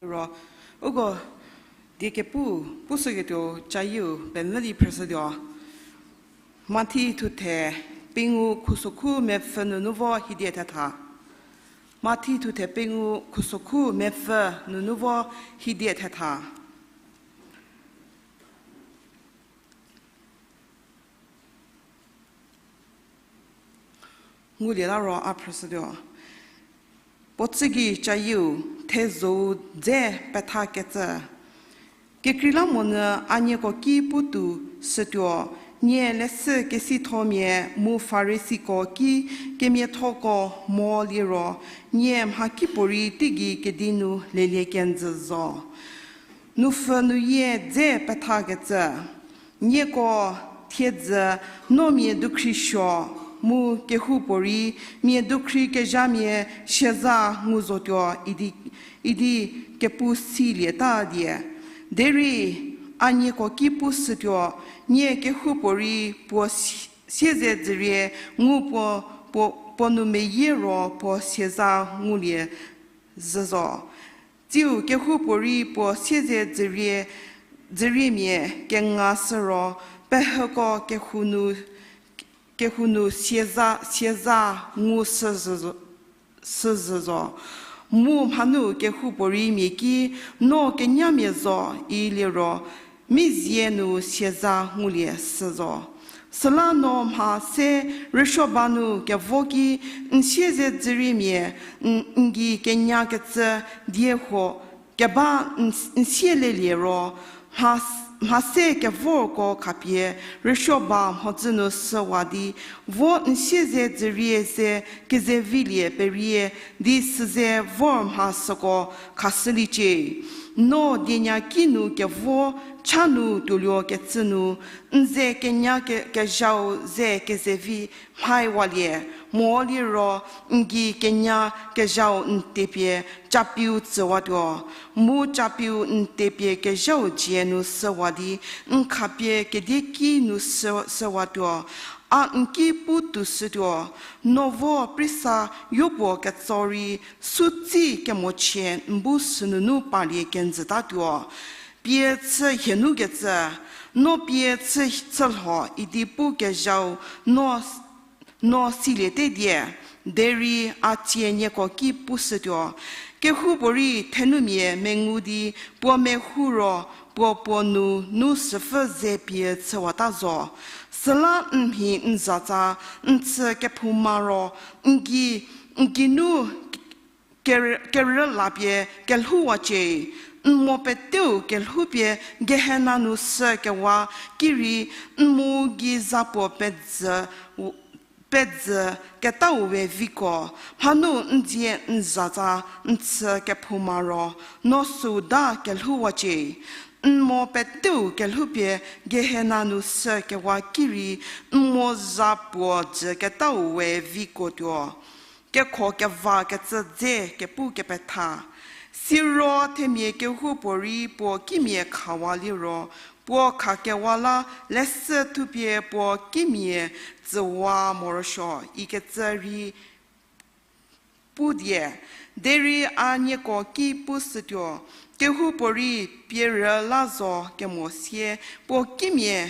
Ro, uko die kepu, pushüketuo cayieu pemvü di phrüshütuo. Mathi thuthe pengou khusokhu mepfü nunu vo hidie thetha. Mathi thuthe pengou khusokhu mepfü nunu vo hidie thetha. Ngulie la ro a phrüshütuo. Puo tsügei cayieu, thezou dze pethakecü. Kekreilamonyü a nieko ki putuo shütuo, nie leshü kesithomia mu Farisiko ki kemiathoko mo liro, nie mhakipuorei teigei kedi nu lelie kenjü zo. Nupfhü nuyie dze pethakecü. Nieko thiedzü no mia dukhri suo, mu kehoupuorei mia dukhri kezhamia siazha ngu zotuo idi, idi kepu silieta die. Derei a nieko ki pushütuo, nie kehoupuorei puo sie-, siezedzürie ngu puo, puo, puo nu meyie ro puo siazha ngulie zhü zo. Tsiu kehoupuorei puo siezedzürie, dzüriemia kenga shüro, pehüko kehou nu, kehou nu siazha, siazha ngu shüzhü zo, shüzhü zo. Mu mhanu kehoupuorei mia ki, no kenyamia zo iliro, mizie nu siazha ngulie shü zo. Süla no mha se rüsuoba nu kevo ki, n siezedzüriemia, n, n gei kenyakecü die huo keba n, n sielelie ro, mha, mha se kevorko khapie rüsuoba mhodzü nu shüwa di, vo n siezedzürie ze kezevilie perie di süze vor mha süko khashüliecie. No dienya ki nu kevo cha nu tuoluo kecü nu, n ze kenya ke-, kezhau ze kezevi mhaiwalie, mo liro n gei kenya kezhau n tepie capiu tsüwatuo, mu capiu n tepie kezhau dzie nu shüwa di, n khapie kedie ki nu shü-, shüwatuo. A n ki putuo shütuo, no vo prisa yopuo ketso rei, sutsi kemochie n bu sünunu parlie kenjütatuo. Pie chü hienu kecü, no pie chü, chülho idi pu kezhau, no no siliete die, derei a tsie nieko ki pushütuo. Kehoupuorei thenumia mengu di puo mehou ro puo puo nu nu süpfü ze pie chüwata zo. Süla n mhi n zatsa n chü kephouma ro, n gei, n geinu kerü-, kerü lapie kelhouwacie, n mo peteu kelhoupie Gehena nu sü kewa ki rei n mu gei zapuo pedzü, pedzü ketau we viko, mhanu n dzie n zatsa n chü kephouma ro, no süu da kelhouwacie. N mo peteu kelhoupie Gehena nu sü kewa ki rei n mu zapuo dzü ketau we viko tuo. Kekho kevakecü dze kepu kepetha. Siro themia kehoupuorei puo kimia khawa liro, puo khakewa la leshü thupie puo kimia tsüwa morosuo ikecü rei pu die, derei a nieko ki pushütuo, kehoupuorei pie rü la zo kemo sie, puo kimia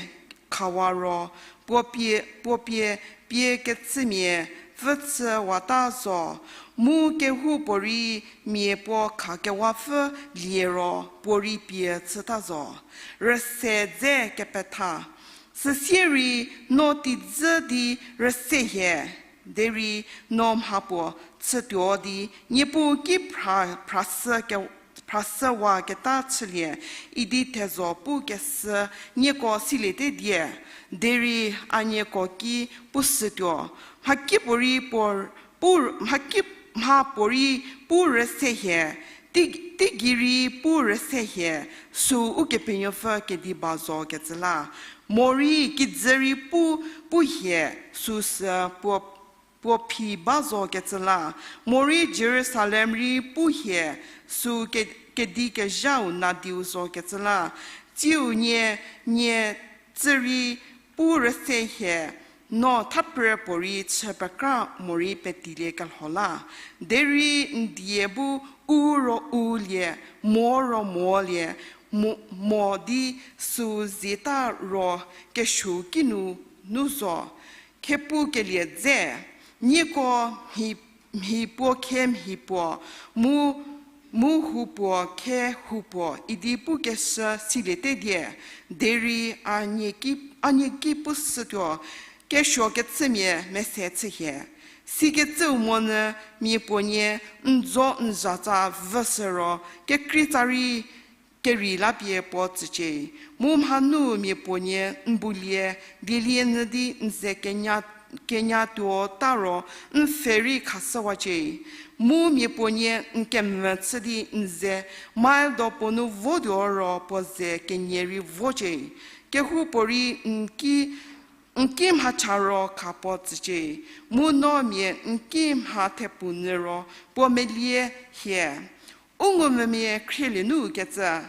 khawa ro, puo pie, puo pie, pie kechümia pfü chüwata zo, mu kehoupuorei mia puo khakewapfü lie ro puorei pie chüta zo. Rüse dze kepetha. Süsie rei no teidzü di rüse hie, derei no mhapuo chütuo di Niepuu ki phra-, phrashü ke-, phrashüwaketa chülie, idi thezho pukeshü nieko siliete die, derei a nieko ki pushütuo. Mhakipuorei puo, pu, mhaki, mhapuorei pu rüse hie, tei-, teigei rei pu rüse hie, süu Ukepenuopfü kedi ba zo kecü la. Morei kijü rei pu, pu hie, süu sü puo, puo phi ba zo kecü la. Morei Jerusalem rei pu hie, süu ke-, kedi kezhau nadiu zo kecü la. Tsiu nie, nie tsü rei pu rüse hie, no thapre puorei chü pekra morei petilie kelho la. Derei n die bu u ro u lie, mo ro mo lie, mo, mo di süu zieta ro kesuou kinu nu zo. Khepu kelie dze, nieko mhi, mhi puo khe mhi puo, mu, mu hu puo khe hu puo idi pukeshü siliete die, derei a nie ki, a nie ki pushütuo, kesuo kechümia mese chühie. Sikecüu monyü mia puo nie n dzo n zatsa vüshü ro, kekreitsa rei kerei lapie puo tsücie. Mu mhanu mia puo nie n bulie, dielie nyü di n ze kenya, kenyatuo ta ro n pfhe rei khashüwacie. Mu mia puo nie n kemvü chü di n ze mile do puo nu votuo ro puo ze kenie rei vocie. Kehoupuorei n ki n ki mhacha ro kha puo tsücie, mu no mia n ki mha thepu nyü ro puo melie hie. U ngumvümia khrielie nu kecü,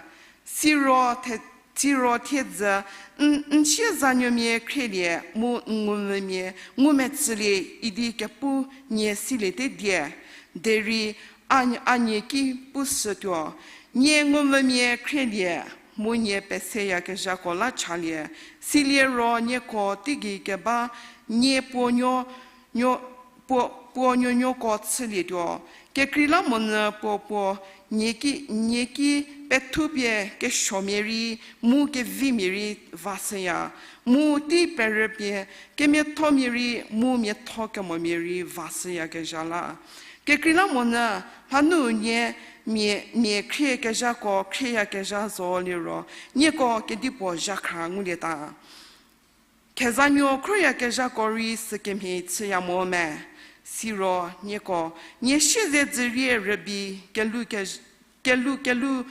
siro the, siro thiedzü n, n siezanuomia khrielie mu n ngumvümia ngumetsülie idi kepu nie siliete die, derei a, a nie ki pushütuo, nie ngumvümia khrielie, mu nie peseyakezhako la chalie, silie ro nieko teigei keba nie puo nuo, nuo, puo, puo nuonuoko chülietuo. Kekreilamonyü puo puo nie ki, nie ki pethupie kesuomia rei, mu kevimia rei vashüya, mu tei perüpie kemiathomia rei, mu miatho kemomia rei vashüyakezha la. Kekreilamonyü mhanu nie mia, mia khriekezhako khrieyakezha zo liro, nieko kedipuo zhakhra ngulieta. Khezanuo khroyakezhako rei sükemhie chüya mo me, siro nieko, nie siezedzürie rübei kelu ke, kelu, kelu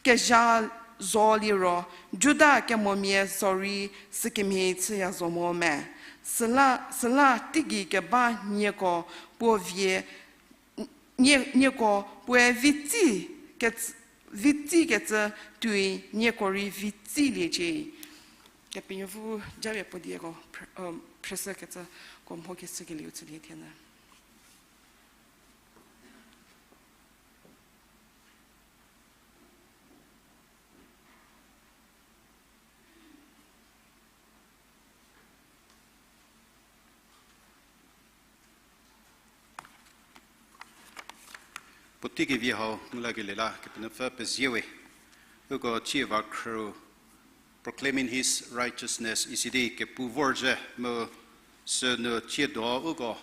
kezha zo liro, Juda kemomia zorei sükemhie chüya zo mo me. Süla, süla teigei keba nieko puo vie, nie, nieko puoe vitsi kecü, vitsi kecü tuoi nieko rei vitsiliecie. Kepenuopfü japie puo dieko phr-, um, phrüshükecüko mho keshükelieu chülie thienyü. Puotei kevi hau ngu lakelie la Kepenuopfü pezie we. Uko cie va khrü Proclaiming His Righteousness isidi kepu vorzhü mu sünu tsiedo uko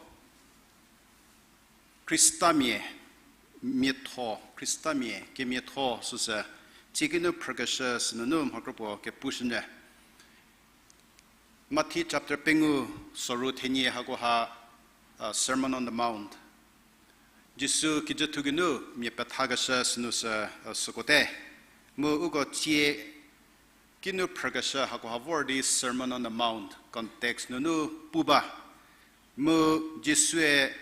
Khristamia miatho, Khristamia kemiatho süsü, tsie kinu phrükeshü sünunu mha kropuo kepushünyü. Mathi chapter pengou soru thenie hakoha, uh, Sermon on the Mount. Jisu kijüthou geinu mia pethakeshü sünu sü, uh, sükote. Mu uko tsie kinu phrükeshü hakoha vor di Sermon on the Mount context nunu pu ba. Mu Jisue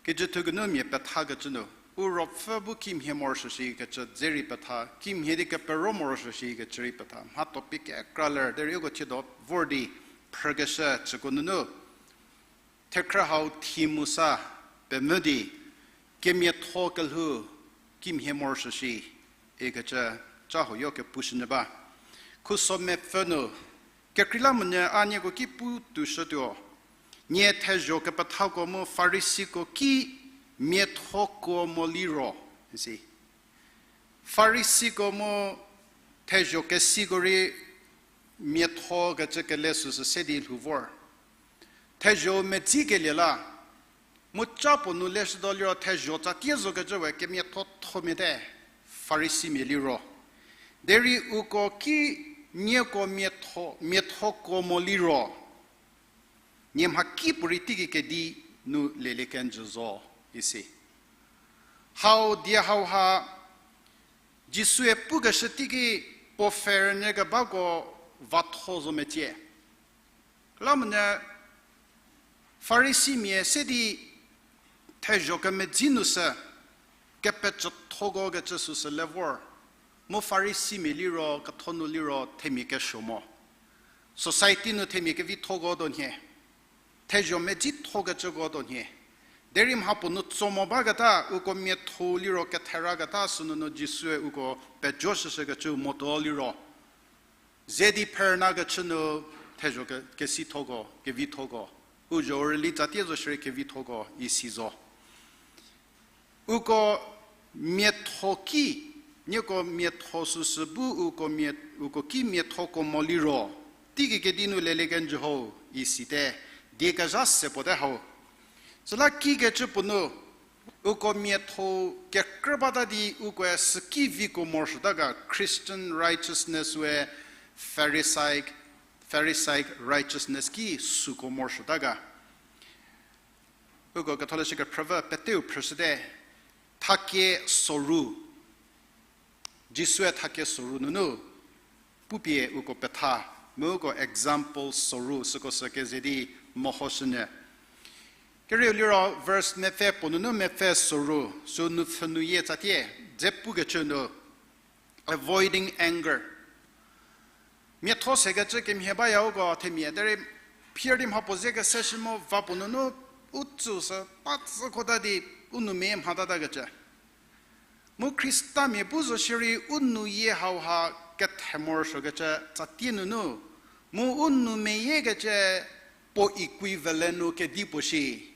kijüthou geinu mia pethakecü nu, u ruopfü bu kimhie morosuo shikecü dze rei petha, kimhie di kepero morosuo shikecü rei petha. Mha topic kekra ler, derei uko tsiedo vor di phrükeshü süko nunu thekhrü hau thie mu sa pemvü di, kemiatho kelhou kimhie morosuo shi, ikecü ca huoyo kepushünyü ba. Khuso mepfü nu, kekreilamonyü a nieko ki pu tuoshütuo, nie thezho kepethako mu Farisiko ki miatho kuo mo liro, isi. Farisiko mu thezho kesiko rei miatho kecü kele süsü se di lhou vor. Thezho medzikelie la, mu ca puo nu leshütuo liro thezho tsatie zokecü we kemiatho thomia te, Farisimia liro. Derei uko ki nieko miatho, miatho kuo mo liro, nie mhakipuorei teigei kedi nu lelie kenjü zo, isi. Hau die hauha, Jisue pukeshü teiki puo pfhe rünyü kebako vatho zo mecie. Lamonyü Farisimia se di thezho kemedzi nu sü kepecüthoko kecü süsü le vor. Mu Farisimia liro, ketho nu liro themia kesuo mo. Society nu themia kevithoko do nhie. Thezho medzithokecüko do nhie. Derei mhapuo nu tso mo baketa, uko miatho liro ketheraketa sünunu Jisue uko pejoshüshükecü motuo liro ze di pherüna kechü nu thezho ke-, kesithoko, kevithoko. U zho rüli tsatie zo shierei kevithoko isi zo. Uko miatho ki, nieko miatho süsü bu uko mia-, uko ki miathoko mo liro, teiki kedi nu lelie kenjü ho, isite, die kezha se puo te hau. Süla kikecü puo nu, uko miatho kekrü bata di ukoe süki viko morosuota ga, Christian righteousness we Pharisaic, Pharisaic righteousness ki süko morosuota ga. Uko ketholeshü kephrüvü peteu phrüshüte, thakie soru. Jisue thakie soru nunu pupie uko petha, mu uko example soru süko sü keze di mehoshünyü. Kerieu liro verse mepfü puo nunu mepfü soru, sü nupfhü nuyie tsatie, dze pukecü nu, avoiding anger. Miatho sekecü kemhie baya uko themia, derei phier di mhapuo ze keseshü mu va puo nunu u tsü sü pa tsü kota di u nou meyie mhatata kecü. Mu Khristamia bu zo shierei u nuyie hauha kethe morosuokecü tsatie nunu, mu u nou meyiekecü puo equivalent nu kedipuo shi,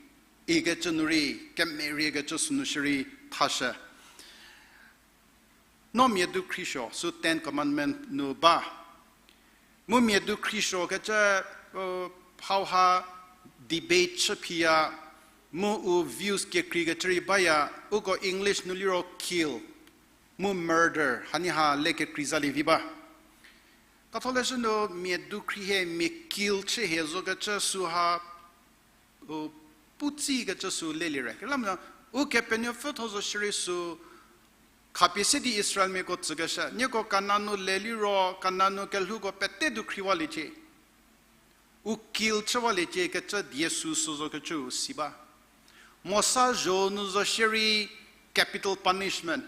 ikecü nu rei, kemeriekecü sünu shierei thashü. No mia dukhriso, sü Ten Commandment nu ba. Mu mia dukhriso kecü, hauha debate chü phiya, mu u views kekreikecü rei baya, uko English nu liro kill, mu murder, hanie ha le kekrei zalie vi ba. Ketholeshü nu mia dukhri hie, mia kill chü hie zokecü süha, u, putsikecü sü lelie re. Kekreilamonyü, Ukepenuopfü thuo zo shierei sü, khapie se di Israelmiako tsükeshü, nieko Kanan nu le liro, Kanan nu kelhouko pete dukhriwaliecie. U kill chüwaliecie kecü die sü sü zokecü si ba. Mosa zho nu zo shierei capital punishment.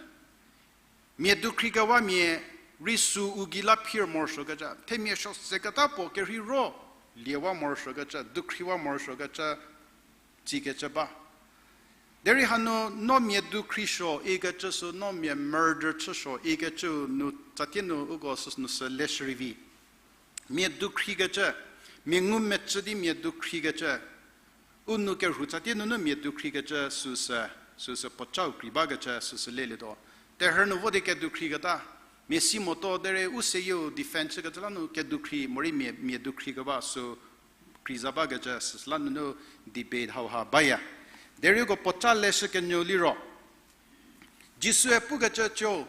Mia dukhri kewamia rei sü u gei la phir morosuokecü. Themia suo seketa puo kerhei ro liewa morosuokecü, dukhriwa morosuokecü, tsikecü ba. Derei hanu no mia dukhriso ikecü sü, no mia murder chüsuo ikecü nu tsatie nu uko sünu sü leshü rei vi. Mia dukhrikecü, mia ngumecü di mia dukhrikecü, u nou kerhu tsatie nunu mia dukhrikecü süsü, süsü puocau krei bakecü süsü lelietuo. Terhü nu vo di kedukhriketa, mia si motuo derei u seyieu defend chükecü la nu kedukhri morei mia, mia dukhrikeba sü kreiza bakecü süsü la nunu debate hauha baya. Derei uko puoca leshü kenyü liro, Jisue pukecü cü,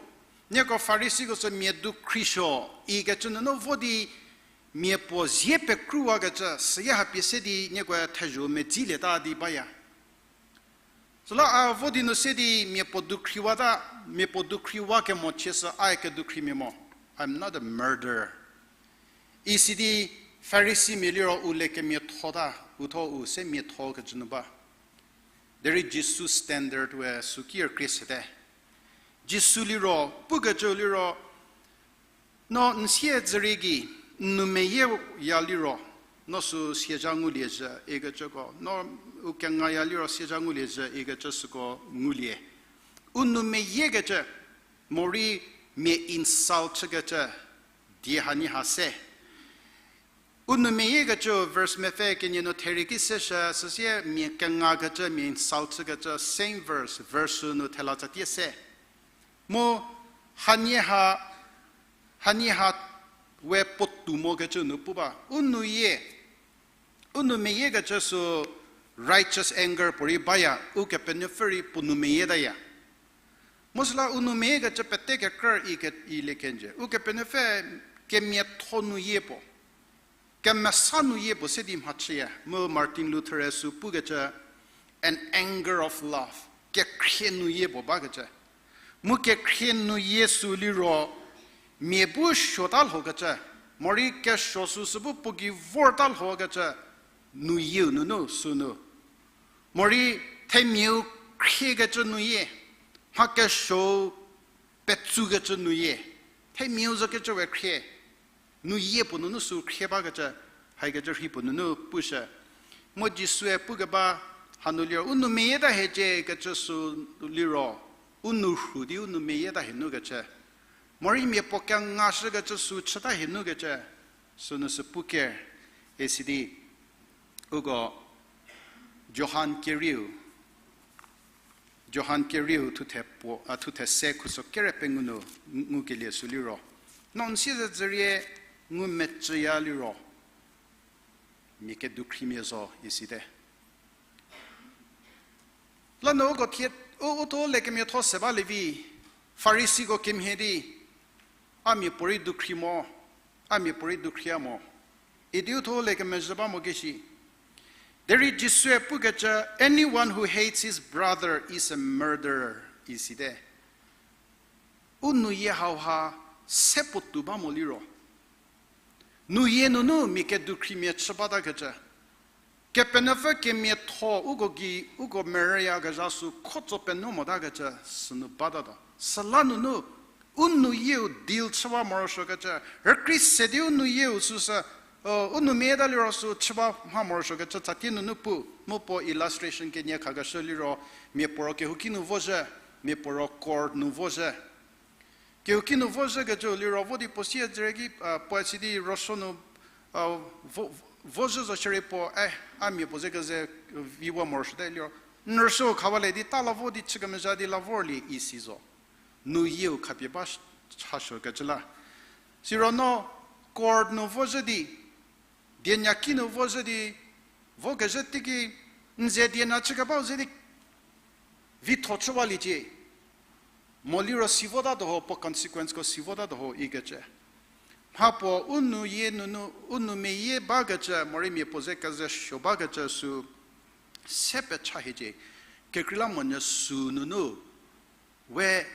nieko Farisiko sü mia dukhriso ikecü nunu vo di mia puo zie pekruwakecü, süya hapie se di niekoe thezho medzilieta di baya. Süla a vo di nu se di mia puo dukhriwata, mia puo dukhriwa kemo chie sü a kedukhrimia mo. I'm not a murderer. Isi di Farisimia liro u le kemiathota, u tho u se miathokecü nu ba. Derei Jisu standard we sü ki rükrie sete. Jisu liro, pukecü liro, no n siedzü rei gei, n nou meyiya liro, no sü siezha ngulie zhü ikecüko, no u kengaya liro siezha ngulie zhü ikecü süko ngulie. U nou meyiekecü, morei mia insult chükecü, die hanie ha se. U nou meyiekecü verse mepfü kenie nu therie ki seshü, süsie mia kengakecü, mia insult chükecü, same verse, verse nu thela tsatie se. Mu hanie ha, hanie ha we puotou mokecü nu pu ba. U nou yie, u nou meyiekecü sü righteous anger puorei baya, Ukepenuopfü rei puo nou meyietaya. Mu süla u nou meyiekecü pete kekrü i ke, i le kenjü. Ukepenuopfü kemiatho nu yie puo. Kemesa nu yie puo se di mhachüya, mu Martin Luther-e sü pukecü, an anger of love, kekhrie nu yie puo bakecü. Mu kekhrie nu yie sü liro, mia bu suota lhokecü, morei kesuo süsü bu puo gei vorta lhokecü, nu yieu nunu sünu. Morei themiau khriekecü nu yie, mha kesuou petsukecü nu yie, themiau zokecü we khrie. Nuyie puo nunu sü khrie bakecü, haikecü rhi puo nunu pushü. Mu Jisue pukeba hanu liro, u nou meyieta hiecie kecü sü liro, u nou rhu di u nou meyieta hie nukecü. Morei mia puo kengashükecü sü chüta hie nukecü, sünu sü puker, isidi, uko Johan kerieu, Johan kerieu thuthe puo, a, thuthe se khuso kere pengou nu ngukelie sü liro, no n siezedzürie ngumecüya liro, mia kedukhrimia zo isite. Lanu uko thie, u, u thuo le kemiatho se balie vi, Farisiko kemhie di, a miapuorei dukhri mo, a miapuorei dukhria mo, idi u thuo le kemezhü ba mo keshi. Derei Jisue pukecü, anyone who hates his brother is a murderer, isite. U nuyie hauha se puotou ba mo liro, nuyie nunu mia kedukhrimia chü batakecü. Kepenuopfü kemiatho uko gei, uko merüyakezha sü khotso penuo motakecü sünu batatuo. Süla nunu, u nuyieu deal chüwa morosuokecü, rükrei se di u nuyieu süsü, u nou meyieta liro sü chüwa mha morosuokecü tsatie nunu pu, mu puo illustration kenie khakeshü liro, miapuoro kehouki nu vozhü, miapuoro court nu vozhü. Kehouki nu vozhükecü liro vo di puo siezedzürie ki, a, puoe si di rüsuo nu, a, vo, vozhü zo shierei puo, e, a mia puo ze keze viwa morosuote liro, n rüsuo khawa le di ta la vo di chü kemezha di la vorlie isi zo. Nuyieu khapie ba sh-, chasuokecü la. Siro no court nu vozhü di, dienyaki nu vozhü di, vokezhü teiki, n ze diena chükebau ze di vitho chüwaliecie. Mo liro si votatuo ho, puo consequenceko si votatuo ho ikecü. Mhapuo u nuyie nunu, u nou meyie bakecü, morei mia puo ze keze suo bakecü sü se pecha hiecie. Kekreilamonyü sü nunu, we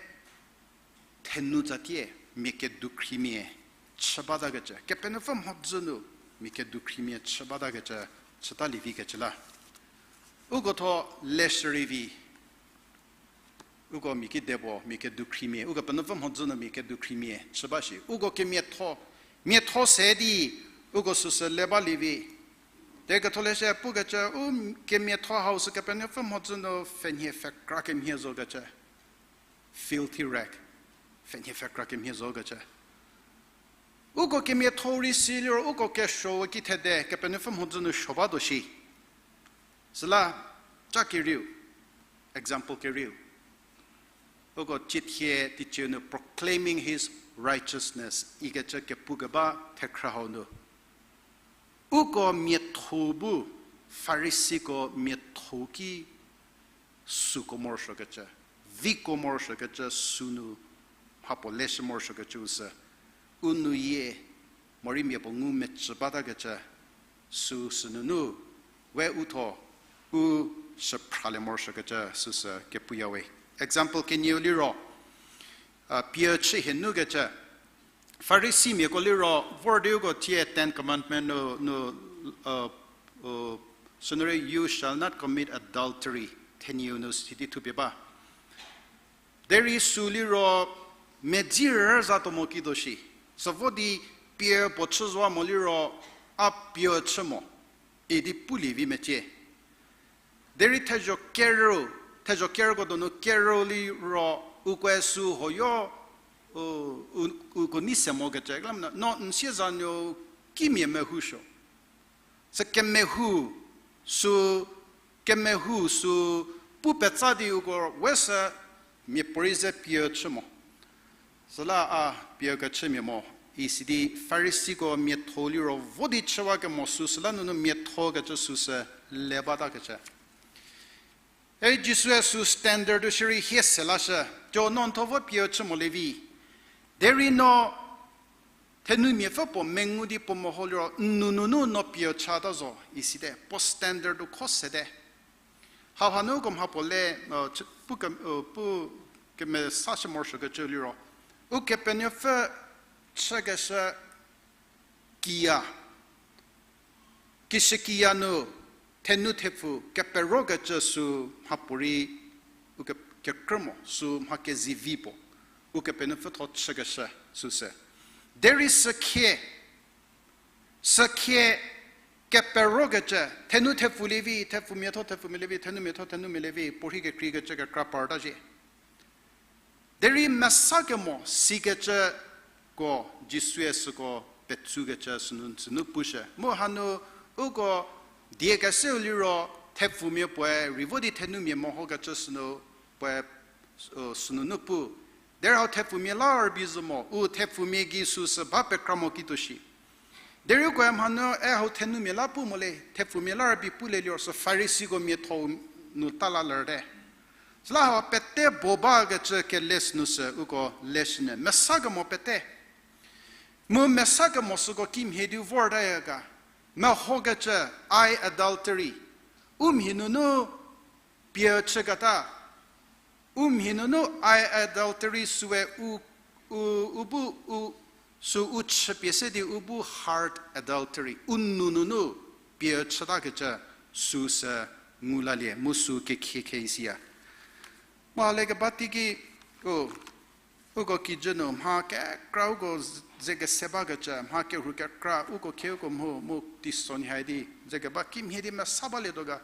thenu tsatie mia kedukhrimia chü batakecü, Kepenuopfü mhodzü nu mia kedukhrimia chü batakecü, chütalie vikecü la. Uko thuo leshürei vi, uko mia kide puo mia kedukhrimia, Ukepenuopfü mhodzü nu mia kedukhrimia chü ba shi. Uko kemiatho, miatho se di, uko süsü le balie vi. Derei ketholeshü pukecü, u kemiatho hau sü Kepenuopfü mhodzü nu pfhenhie pfhekra kemhie zokecü. Filthy rag, pfhenhie pfhekra kemhie zokecü. Uko kemiatho rei si liro uko kesuo ki thede Kepenuopfü mhodzü nu suo batuo shi. Süla, ca kerieu, example kerieu, uko ciethie teicieu nu proclaiming his righteousness ikecü kepukeba thekhrü hau nu, uko miatho bu Farisiko miatho ki süko morosuokecü, viko morosuokecü sünu mhapuo leshü morosuokecü sü, u nuyie, morei mia puo ngumecü batakecü sü sünunu, we u thuo, u shüphralie morosuokecü süsü kepuyawe. Example kenieu liro, a, pie chü hie nukecü, Farisimiako liro vor di uko thie Ten Commandment nu, nu, a, u, sünurei, You shall not commit adultery, thenieu nu sidi thupie ba. Derei sü liro medzi rüzatuo mo kituo shi. Sü vo di pie puo chü zowa mo liro a pie chü mo idi pulie vi mecie. Derei thezho kerü, thezho kerüko donu kerü liro ukoe sü hoyo, u, u, uko nei se mokecü, klamna, no n siezanuo kimia mehousuo. Sü kemehou, sü kemehou sü pu petsa di uko we sü miapuorei ze pie chü mo. Süla a pie kechümia mo, isidi Farisiko miatho liro vo di chüwakemo sü süla nunu miathokecü süsü le batakecü. Ei Jisue sü standard-u shierei hie se lashü, co no n thuo vo pie chü molie vi. Derei no thenumiapfü puo mengu di puo meho liro n nou nunu no pie chüta zo, isite, puo standard-u kho sete. Hauhanu uko mhapuo le, pu ke, pu kemesashü morosuokecü liro, Ukepenuopfü chükeshü kiya, kishükiya nu thenu thepfu keperokecü sü mhapuorei uke, kekrü mo, sü mha kezivi puo, Ukepenuopfü thuo chükeshü süsü. Derei sükhie, Sükhie keperokecü, thenu thepfumia lie vi, thepfumia tho, thepfumia lie vi, thenumia tho, thenumia lie vi, puorhi kekreikecü kekra parta zhie. Derei mesa kemo sikecüko Jisue süko petsukecü sünu, sünu pushü. Mu hanu uko die keseu liro thepfumia puoe rei vo di thenumia mehokecü sünu puoe, u, sünunu pu. Derei hau thepfumia la rübei zo mo, u thepfumia gei süsü ba pekra mo kituo shi. Derei ukoe mhanu e hau thenumia la pu mo le, thepfumia la rübei pu le liro sü Farisiko miatho nu ta la lerte. Süla hau pete bo bakecü kele sünu sü uko leshünyü. Mesa kemo pete. Mu mesa kemo süko kimhie di vortaya ga. Mehokecü, eye adultery. U mhi nunu pie chüketa. U mhi nunu eye adultery süe u, u, u bu u, sü u chüpie se di u bu heart adultery. U nou nunu pie chütakecü süsü ngu lalie, mu sü kekhie khe isiya. Mha le keba teiki, u, uko kijü nu mha kekra uko ze kese bakecü, mha kerhu kekra uko khie uko mho mu teisonhie di ze keba kimhie di mesa balietuo ga.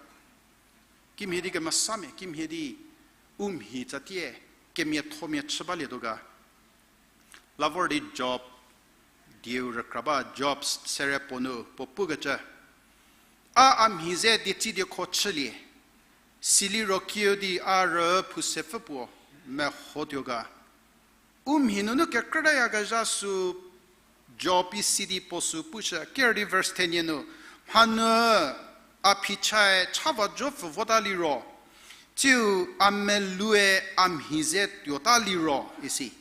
Kimhie di kemesamia, kimhie di u mhi tsatie kemiathomia chü balietuo ga. La vor di Job, dieu rükra ba Job sere puo nu puo pukecü, a, a mhi ze dietsi diekho chülie, siliro kiüdi a rüphu sepfü puo mehotuo ga. U mhi nunu kekrütayakezha sü Job isi di puo sü pushü, ker di verse ten nu, mhanu a phichae cha va jo pfü vota liro, tsiu a meloue a mhi ze tuota liro isi.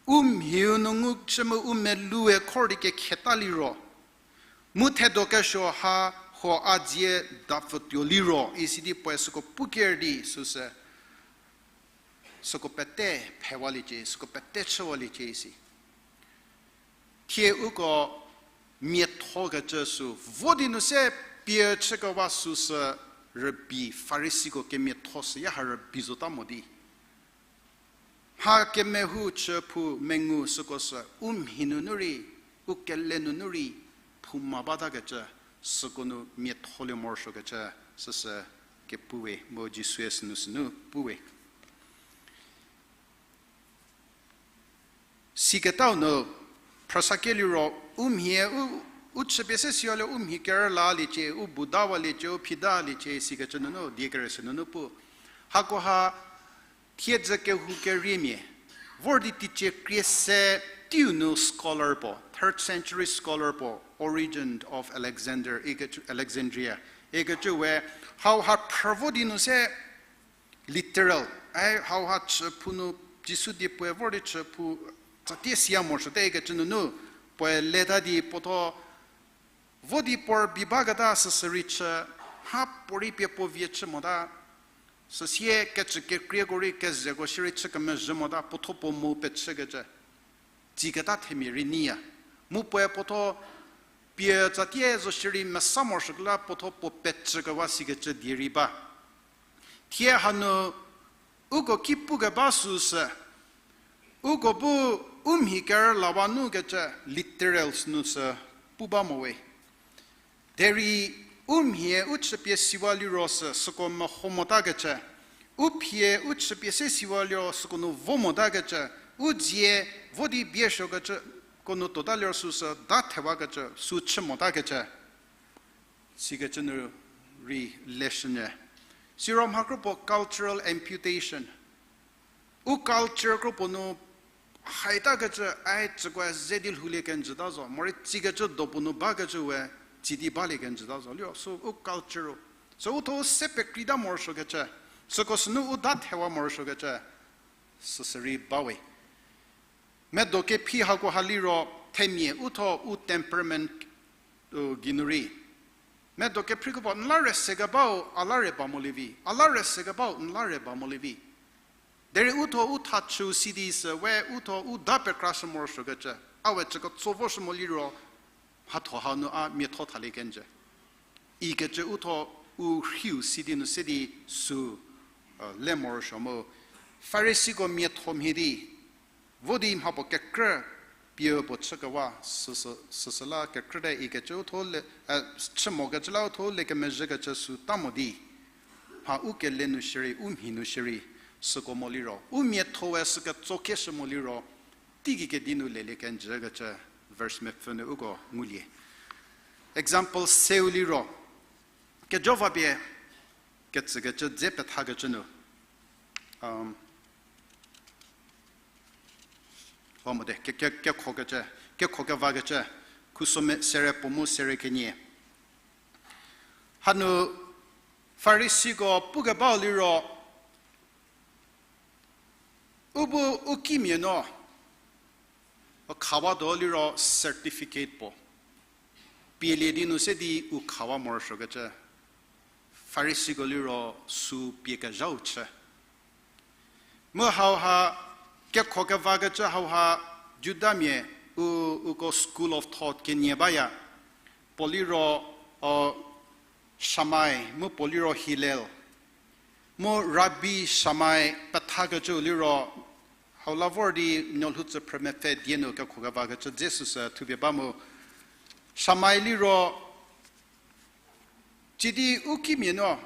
U mhiu nu ngu chü mu u meloue khor di kekheta liro, mu thedo kesuo ha huo a dzie dapfü tuo liro isi di puoe süko puker di süsü süko pete phewaliecie, süko pete chüwaliecie isi. Thie uko miathokecü sü vo di nu se pie chükewa süsü rübei, Farisiko kemiatho süya ha rübei zota mo di. Mha kemehou chüphou mengu süko sü u mhi nunu rei, u kele nunu rei phouma batakecü, süko nu miatholie morosuokecü süsü kepu we, mu Jisue sünu sünu pu we. Siketau nu, phrüsakelie ro, u mhie, u, u chüpie se siwaliecie, u mhi kerülaliecie, u bu dawaliecie, u phi daliecie, sikecü nunu, die kere sünunu pu. Hakoha, thiedzü kehou keriemia, vor di teicie krie se teiu nu scholar puo, third century scholar puo, Origen of Alexander, ikecü, Alexandria, ikecü we, hauha phrü vo di nu se, literal, ai hauha chüphou nu Jisu die puoe vor di chüphou, tsatie siya morosuote ikecü nunu, puoe leta di puotho, vo di puo rübei baketa süsü rei chü, mha puorei pie puo vie chü mota, süsie kecü kekrieko rei kezeko shierei chü kemezhü mota, puotho puo mu pechükecü. Tsiketa themia rei nyiya. Mu puoe puotho pie tsatie zo shierei mesa morosuokela puotho puo pechükewa sikecü die rei ba. Thie hanu uko ki pukeba süsü, uko bu u mhi kerülawa nukecü literals nu sü pu ba mo we. Derei u mhie u chüpie siwa liro sü süko meho motakecü, u phie u chüpie se siwa liro süko nu vo motakecü, u dzie vo di bie suokecüko nu tuota liro süsü da thewakecü, sü chü motakecü. Sikecü nu rei leshünyü. Siro mha kropuo cultural amputation. U culture kropuo nu haitakecü ai tsükoe ze di lhoulie kenjüta zo, morei tsikecü do puo nu bakecü we tsi di balie kenjüta zo. Liro sü u culture-u. Sü u tho u se pekreita morosuokecü. Süko sünu u da thewa morosuokecü. Süsü rei ba we. Medo kephi hakoha liro themia u tho u temperament u geinu rei. Medo kephriko puo n la re sekebau a la re ba molie vi, a la re sekebau n la re ba molie vi. Derei u tho u tha chüu si di sü we u tho u da pekrashü morosuokecü, a we cü ketso voshü mo liro, mhatho hanu a miatho thalie kenjü. Ikecü u tho u rhiu si di nu se di sü, e, le morosuo mu. Farisiko miatho mhie di, vo di mhapuo kekrü, pie puo chükewa, süsü, süsü la kekrüte ikecü u tho le, eh, chü mokecü la u tho le kemezhiekecü sü ta mo di. Mha u kele nu shierei, u mhi nu shierei, süko mo liro. U miathoe sü ketso keshü mo liro. Teigei kedi nu lelie kenjükecü verse mepfü nu uko ngulie. Example seu liro. Kejo va pie ketsükecü dze pethakecü nu. Um, o mote, ke, ke, kekhokecü, kekho kevakecü, khuso me sere puo mu sere kenie. Hanu Farisiko pukebau liro, u bu u kimia no, u khawa do liro certificate puo. Pielie di nu se di u khawa morosuokecü. Farisiko liro sü pie kezhau chü. Mu hauha, kekho kevakecü hauha, Judamia, u, uko school of thought kenie baya. Puo liro, o, Shammai, mu puo liro Hillel. Mu Rabbi Shammai pethakecü liro, hau la vor di nuolhou tsüphrü mepfü die nu kekho kevakecü dze süsü thupie ba mu. Shammai liro, sidi u kimia no,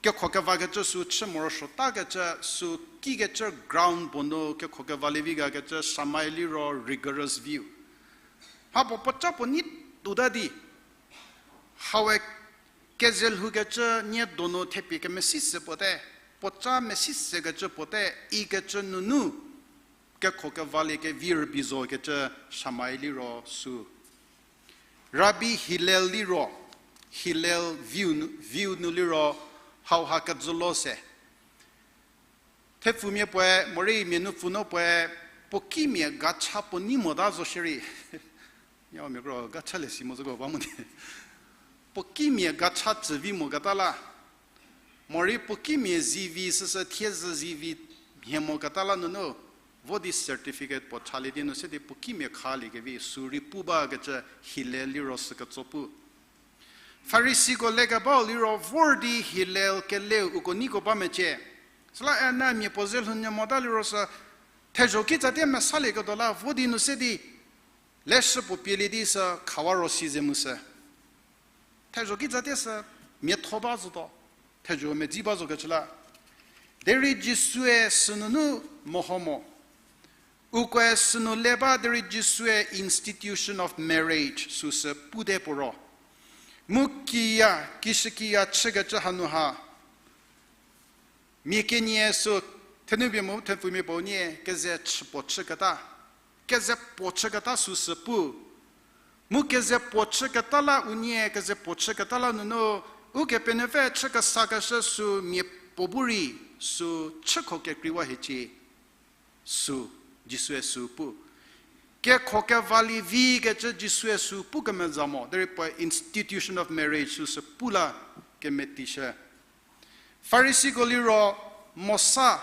kekho kevakecü sü chü morosuotakecü sü kikecü ground puo nu kekho kevalie vi gakecü Shammai liro rigorous view. Mha puo puoca puo nei tuota di. Haue kezelhoukecü nie donu thepie kemesi se puo te, puoca mesi sekecü puo te, ikecü nunu, kekho kevalie kevi rübei zokecü Shammai liro sü. Rabbi Hillel liro, Hillel view nu, view nu liro, hauha kejülo se. Thepfumia puoe, morei mia nupfu no puoe, puo kimia gacha puo nei mota zo shierei. Yaomia kro gacha le si mo zoko ba mo di. Puo kimia gacha tsüvi moketa la. Morei puo kimia zivi süsü thiezhü zivi mhie moketa la nunu, vo di certificate puo chalie di nu se di puo kimia khaliekevi sü rei pu bakecü Hillel liro sü ketso pu. Farisiko lekebau liro vor di Hillel keleu uko neiko ba mecie. Süla e na mia puo ze lhounyü mota liro sü thezho kitsatie mesalieketuo la vo di nu se di leshü puo pielie di sü khawa ro si ze mu sü. Thezho kitsatie sü miatho ba zotuo. Thezho medzi ba zokecü la. Derei Jisue sünunu meho mo. Ukoe sünu le ba derei Jisue institution of marriage süsü pute puo ro. Mu kiya, kishükiya chükecü hanu ha. Mia kenie sü thenupie mu thepfumia puo nie keze chü puo chüketa. Keze puo chüketa süsü pu. Mu keze puo chüketa la unie keze puo chüketa la nunu, Ukepenuopfü chü kesakeshü sü mia puo bu rei sü chükho kekreiwa hiecie. Sü, Jisue sü pu. Kekho kevalie vikecü Jisue sü pu kemeza mo, derei puoe institution of marriage süsü pu la kemetishü. Farisiko liro Mosa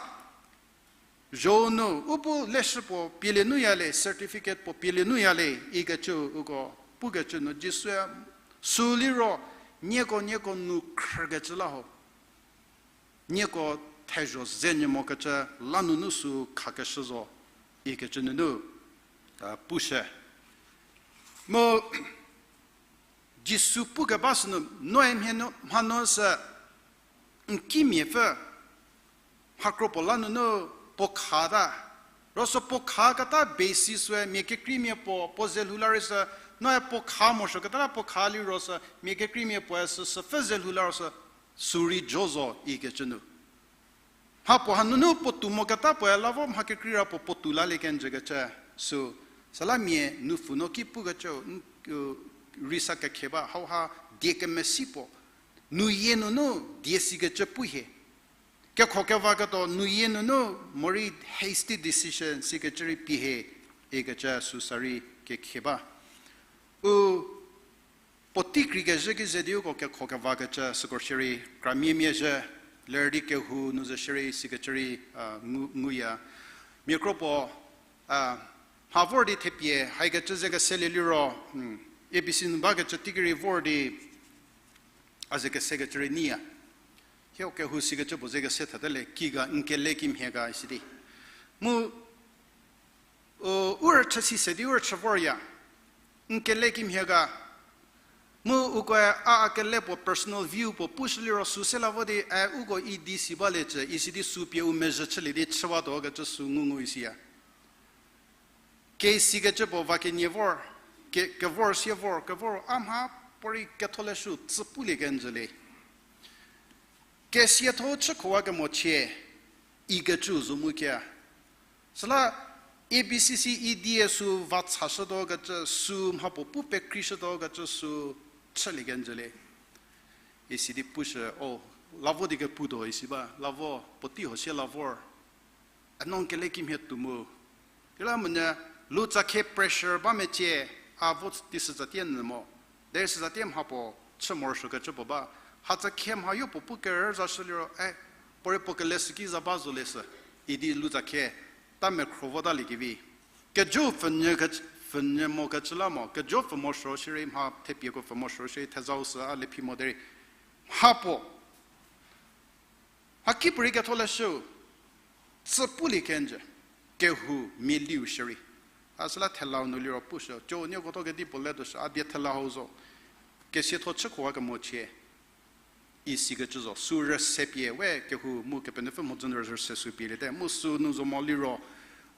zho nu, u bu leshü puo pielie nu ya le, certificate puo pielie nu ya le, ikecü uko pukecü nu Jisue sü liro, nieko, nieko nu khrükecü la ho. Nieko thezho ze nyü mokecü la nunu sü khakeshü zo, ikecü nunu, a, pushü. Mu Jisu pukeba sünu, noe mhie nu, mhanu sü, n kimiapfü, mhakro puo la nunu puo khata. Ro sü puo khaketa basis we mia kekreimia puo, puo ze lhou la rei sü, noe puo kha morosuoketa la puo kha liro sü, mia kekreimia puoe sü, süpfü ze lhou la ro sü, sü rei jo zo ikecü nu. Mhapuo hanunu puotou moketa puoe la vo mha kekreira puo puotou lalie kenjükecü sü, süla mia nupfu no ki pukecü, n, u, rei sa kekhe ba, hauha die kemesi puo, nuyie nunu die sikecü pu hie. Kekho kevaketuo nuyie nunu morei hasty decision sikecü rei pie hie, ikecü sü sa rei kekhe ba. U puotei kreikezhü ki ze di uko kekho kevakecü süko shierei, kramiemia zhü, ler di kehou nu zo shierei sikecü rei, a, ngu, nguya. Mia kro puo, a, mha vor di thepie, haikecü ze keselie liro, mm, A B C nu bakecü teiki rei vor di, a ze kesekecü rei neiya. Hieko kehou sikecü puo ze kese thate le, ki ga, n kele kimhie ga isi di. Mu, U, u rüchü si se di u rüchü vorya. N kele kimhie ga. Mu ukoe a, a kele puo personal view puo pushü liro sü se la vo di, e, uko idi si baliecü, isi di sü pie u mezhü chülie di chüwatuo kecü sü ngu ngu isiya. Kesikecü puo va kenie vor, ke, kevor sie vor, kevor a mha puorei ketholeshü tsü pulie kenjü le. Kesietho chükhowa kemochie, ikecü zo mu kia. Süla A B C C E D-e sü va chashütuo kecü sü mhapuo pu pekreishütuo kecü sü chülie kenjü le. Isi di pushü, o, la vo di keputuo isi ba, la vo, puotei ho sie la vor. A no n kele kimhie tuo mu. Kela monyü lu tsakhie pressure ba mecie, a vo di sütsatie nyü mo. Derei sütsatie mhapuo chü morosuokecü puo ba. Hatsakhie mha yopuo pu kerü zashü liro, e, puorei puo kele süki za ba zo le sü. Idi lu tsakhie, ta mekhro votaliekevi. Kejo pfhünyü kec-, pfhünyü mokecü la mo, kejo pfhü morosuo shierei mha thepieko pfhü morosuo shierei thezau sü a lephi mo derei. Mhapuo Mhakipuorei ketholeshü, tsü pulie kenjü, kehou mialiu shierei. A süla thelau nu liro pushü, co nieko tho kedipuo le tuoshü, a die thela hau zo. Kesietho chükhowa kemochie, isikecü zo, sü rüse pie, we kehou mu Kepenuopfü mhodzü nu rüse sü pieliete, mu sü nu zo mo liro,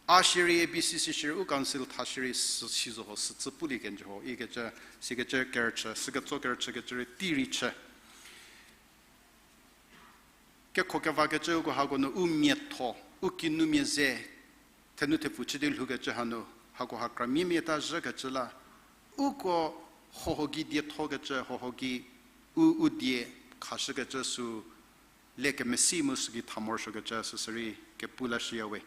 a shierei A B C C shierei, u council tha shierei, sü si zo ho, sü tsü pulie kenjü ho, ikecü, sikecü kerüchü, süketso kerüchükecü rei tei rei chü. Kekho kevakecü uko hako nu u miatho, u kinumia ze, thenu thepfu chü di lhoukecü hanu, hako ha kramia miata zhükecü la, uko hoho gei diethokecü, hoho gei u, u die khashükecü sü, le kemesi mu sü gei tha morosuokecü süsü rei kepu la shüya we.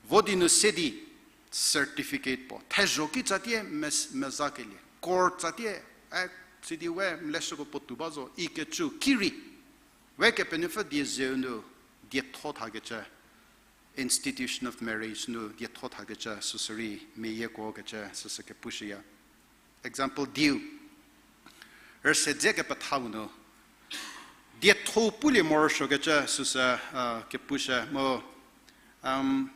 Vo di nu se di certificate puo thezho kitsatie mes-, mezakelie, court tsatie, e, sidi we leshüko puo tuo ba zo ikecü ki rei, we Kepenuopfü die zeu nu dietho thakecü, institution of marriage nu dietho thakecü süsü rei meyiekuokecü süsü kepushüya. Example diu, rüse dze kepethau nu dietho pulie morosuokecü süsü, a, kepushü mu, um,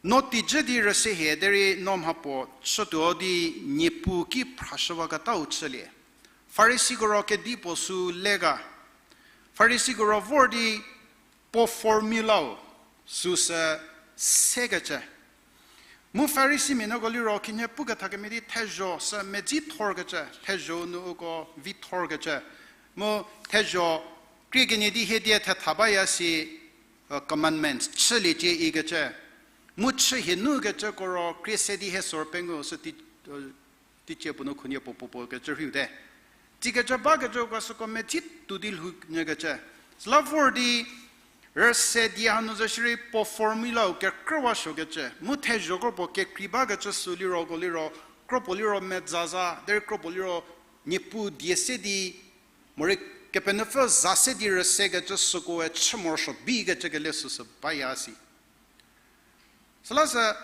no teijü di rüse hie derei no mhapuo chütuo di Niepuu ki phrashüwaketau chülie. Farisiko ro kedipuo sü le ga. Farisiko ro vor di puo formulau süsü sekecü. Mu Farisimia nuoko liro khinhie pukethakemia di thezho sü medzi thorkecü, thezho nu uko vi thorkecü. Mu thezho krie kenie di hie die thetha baya si, commandments chüliecie ikecü. Mu chü hie nukecüko ro krie se di hie sor pengou sü tei, teicie puo nu khunie puo puo puo kecü rhiu te. Tsikecü bakecüko süko medzi tuo di lhou nyükecü. Süla vor di rüse die hanu zo shierei puo formulau kekrüwa suokecü. Mu thezhoko puo kekrei bakecü sü liroko liro, kropuo liro mezaza, derei kropuo liro Niepuu die se di, morei Kepenuopfü za se di rüsekecü sükoe chü morosuo bikecü kele süsü baya si. Süla sü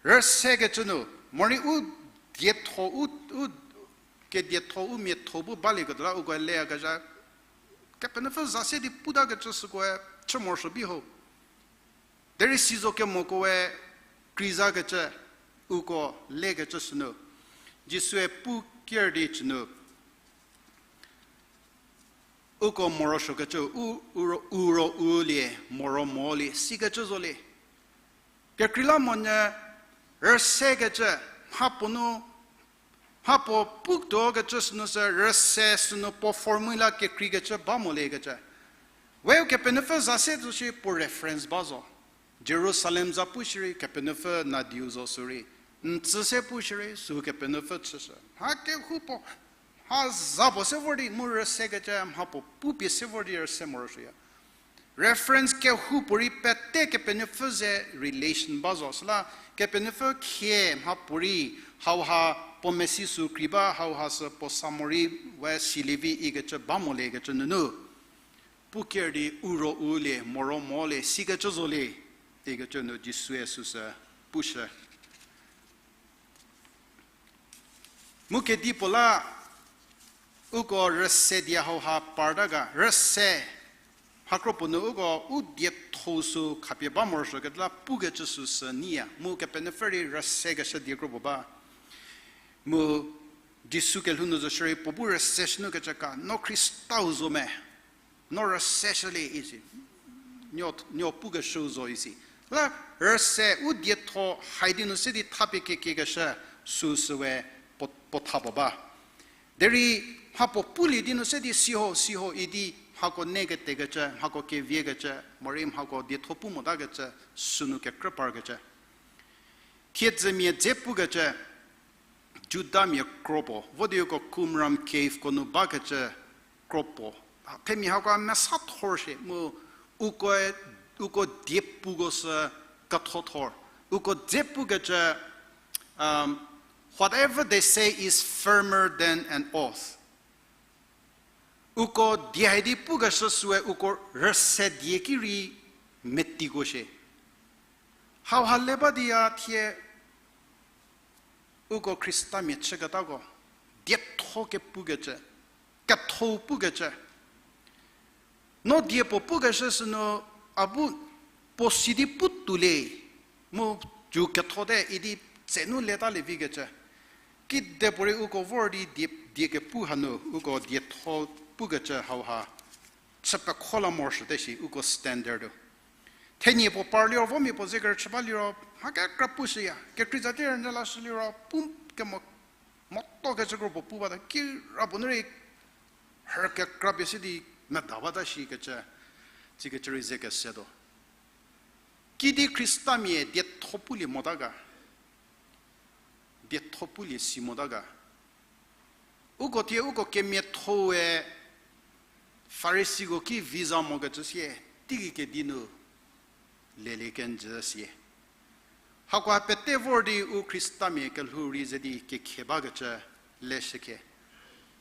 rüsekecü nu, morei u dietho, u, u kedietho, u miatho bu balieketuo la uko leyakezha, Kepenuopfü za se di putakecü sükoe chü morosuo bi ho. Derei sizo kemokoe kreizakecü, uko lekecü sünu, Jisue pu ker di cünu, uko morosuokecü, u, u ro, u ro u lie, moro mo lie, sikecü zo lie. Kekreilamonyü rüsekecü, mhapuo nu, mhapuo putuokecü sünu sü rüse sünu puo formula kekreikecü ba mo lekecü. We Kepenuopfü za se zo shi puo reference ba zo. Jerusalem za pu shierei Kepenuopfü nadiu zo sürei. N tsü se pu shierei sü Kepenuopfü chüshü. Mha kehoupuo, mha za puo se vor di mu rüsekecü mhapuo pupie se vor di rüse morosuoya. Reference kehoupuorei pete Kepenuopfü ze relation ba zo. Süla Kepenuopfü khie mhapuorei hauha puo mesi sü krei ba, hauha sü puo sa morei we silie vi ikecü ba mo lekecü nunu. Pu ker di u ro u lie, moro mo lie, sikecü zo lie, ikecü nu Jisue süsü pushü. Mu kedipuo la, uko rüse die hauha parta ga, rüse, Mha kropuo nu uko u dietho sü khapie ba morosuoketa pukecü süsü nyiya. Mu Kepenuopfü rei rüsekeshü die kropuo ba. Mu Jisu kelhou nu zo shierei puo bu rüse shünukecü ka, no Khristau zo me, no rüse shülie isi. Nuo, nuo pukeshüu zo isi. La rüse u dietho hai di nu se di thapie kekiekeshü süsü we puo, puo tha puo ba. Derei mhapuo pulie di nu se di siho, siho idi mhako ne ketekecü, mhako keviekecü, morei mhako dietho pu motakecü, sünu kekrü parkecü. Thiedzümia dze pukecü, Judamia kro puo, vo di uko Qumran cave ko nu bakecü kro puo. Themia hako mesa thor shie, mu uko, uko diepuko sü ketho thor. Uko dze pukecü, um, whatever they say is firmer than an oath. Uko die hai di pukeshü süe uko rüse die ki rei metiko shie. Hauha le ba di ya thie uko Khristamia chüketako, dietho kepukecü, ketho pukecü. No die puo pukeshü sünu a bu puo si di pu tuolie, mu ju kethote idi tsenu letalie vikecü. Kidepuorei uko vor di die, die kepu hanu uko dietho pukecü hauha chü pekho la morosuote shi uko standard-u. Thenie puo par liro, vo mia puo ze kerüchü ba liro, mha kekra pushüya. Kekrei tsatie rünyü lashü liro, pu kemo, moto kecü kro puo pu bata, kirapuo nu rei, her kekra pie se di meda bata shikecü, tsikecü rei ze kesetuo. Kidi Khristamia dietho pulie mota ga, dietho pulie si mota ga. Uko thie uko kemiathoe Farisiko ki visa mokecü sie, teigei kedi nu lelie kenjü sie. Hakoha pete vor di u Khristamia kelhou rei ze di kekhe bakecü leshükhe.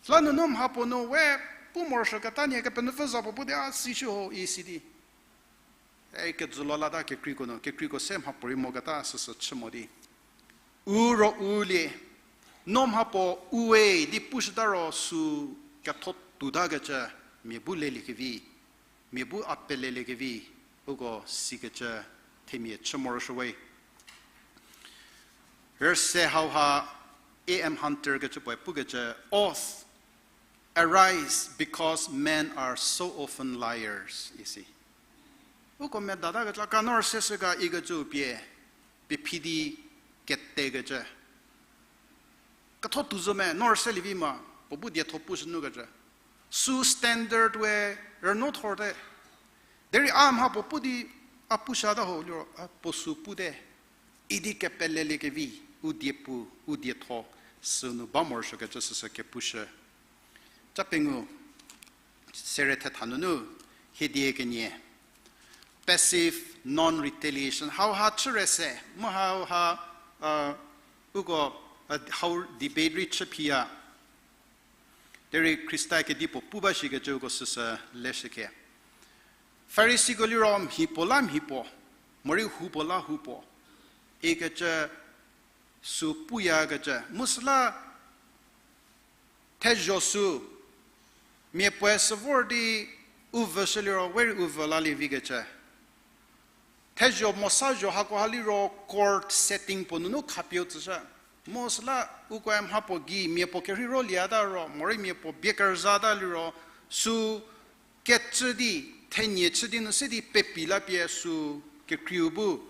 Süla nunu mhapuo nu we pu morosuoketa nie Kepenuopfü za puo pu di a sishü ho isi di. E kejülo lata kekreiko nu, kekreiko se mhapuorei moketa süsü chü mo di. U ro u lie, no mhapuo u we di pushüta ro sü ketho tuotakecü mia bu leliekevi, mia bu a peleliekevi, uko sikecü themia chü morosuo we. Rüse hauha A M Hunter kecü puoe pukecü, oath arise because men are so often liars, isi. Uko medatakecü ka no rüse shü ga ikecü pie, pie phi di ketekecü. Ketho tuo zo me, no rüse lievi ma, puo bu dietho pushü nukecü. Sü standard we rüno thorte. Derei a mhapuo pu di a pushüta ho liro, a puo sü pute. Idi kepeleliekevi, u diepu, u dietho, sünu ba morosuokecü süsü kepushü. Ca pengou, sere thetha nunu, hiedie kenie. Passive non-retaliation. Hauha chüre se, mu hauha, uh, uko, uh, hau debate rei chü phiya. Derei Khrista kedipuo pu ba shikecü uko süsü leshükhe. Farisiko liro mhi puo la mhi puo, morei hu puo la hu puo ikecü sü puyakecü. Mu süla thezho sü, mia puoe sü vor di u vüshü liro, we rei u vü lalie vikecü. Thezho mosa zho hakoha liro court setting puo nunu khapieu tsüshü. Mu süla ukoe mhapuo gei mia puo kerhei roliata ro, morei mia puo bie kerüzata liro, sü kecü di, thenie chü di nu se di pepi la pie sü kekreiu bu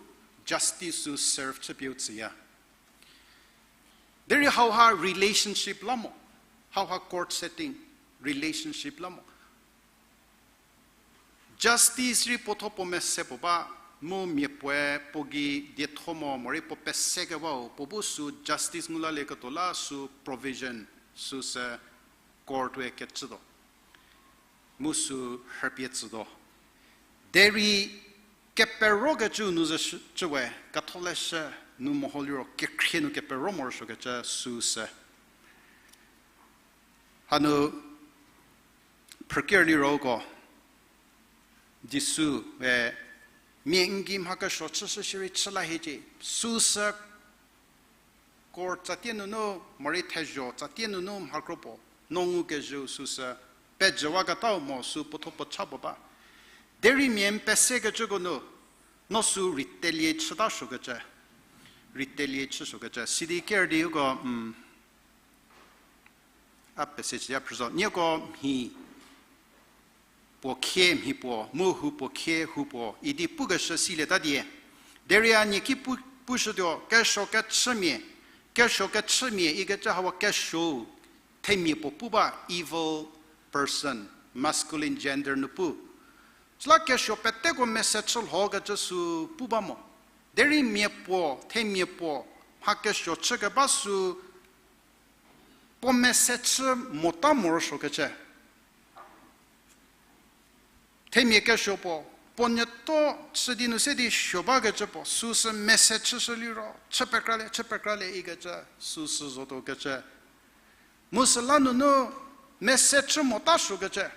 justice sü serve chüpieu tsüya. Derei hauha relationship la mo, hauha court setting, relationship la mo. Justice rei puotho puo mese puo ba, mu mia puoe puo gei dietho mo, morei puo pesekewau, puo bu sü justice ngu lalieketuo la sü provision, süsü court-e kecütuo. Mu sü rhüpie tsütuo. Derei keperokecü nu ze shü, cü we, ketholeshü nu meho liro, kekhrie nu kepero morosuokecü süsü. Hanu phrüker liroko, Jisu-e, mia n gei mha kesuo chüshü shierei chü la hiecie, süsü court tsatie nunu, morei thezho tsatie nunu mha kro puo, no ngukezhüu süsü, pejüwaketau mo sü puotho puo cha puo ba. Derei mia n pesekecüko nu, no sü retaliate chüta suokecü. Retaliate chü suokecü. Sidi ker di uko, mm, a passage ya phrüzo. Nieko mhi puo khie mhi puo, mu hu puo khie hu puo, idi pukeshü silieta die. Derei a nieki pu, pushütuo, kesuo kechümia, kesuo kechümia ikecü hau kesuo themia puo pu ba, evil person, masculine gender nu pu. Süla kesuo peteko mese chü lhokecü sü pu ba mo. Derei mia puo, themia puo, mha kesuo chükeba sü puo mese chü mota morosuokecü. Themia kesuo puo, puo nyüto chü di nu se di suo bakecü puo, süsü mese chüshü liro, chü pekralie, chü pekralie ikecü, süsü zotuokecü. Mu süla nunu mese chü mota suokecü.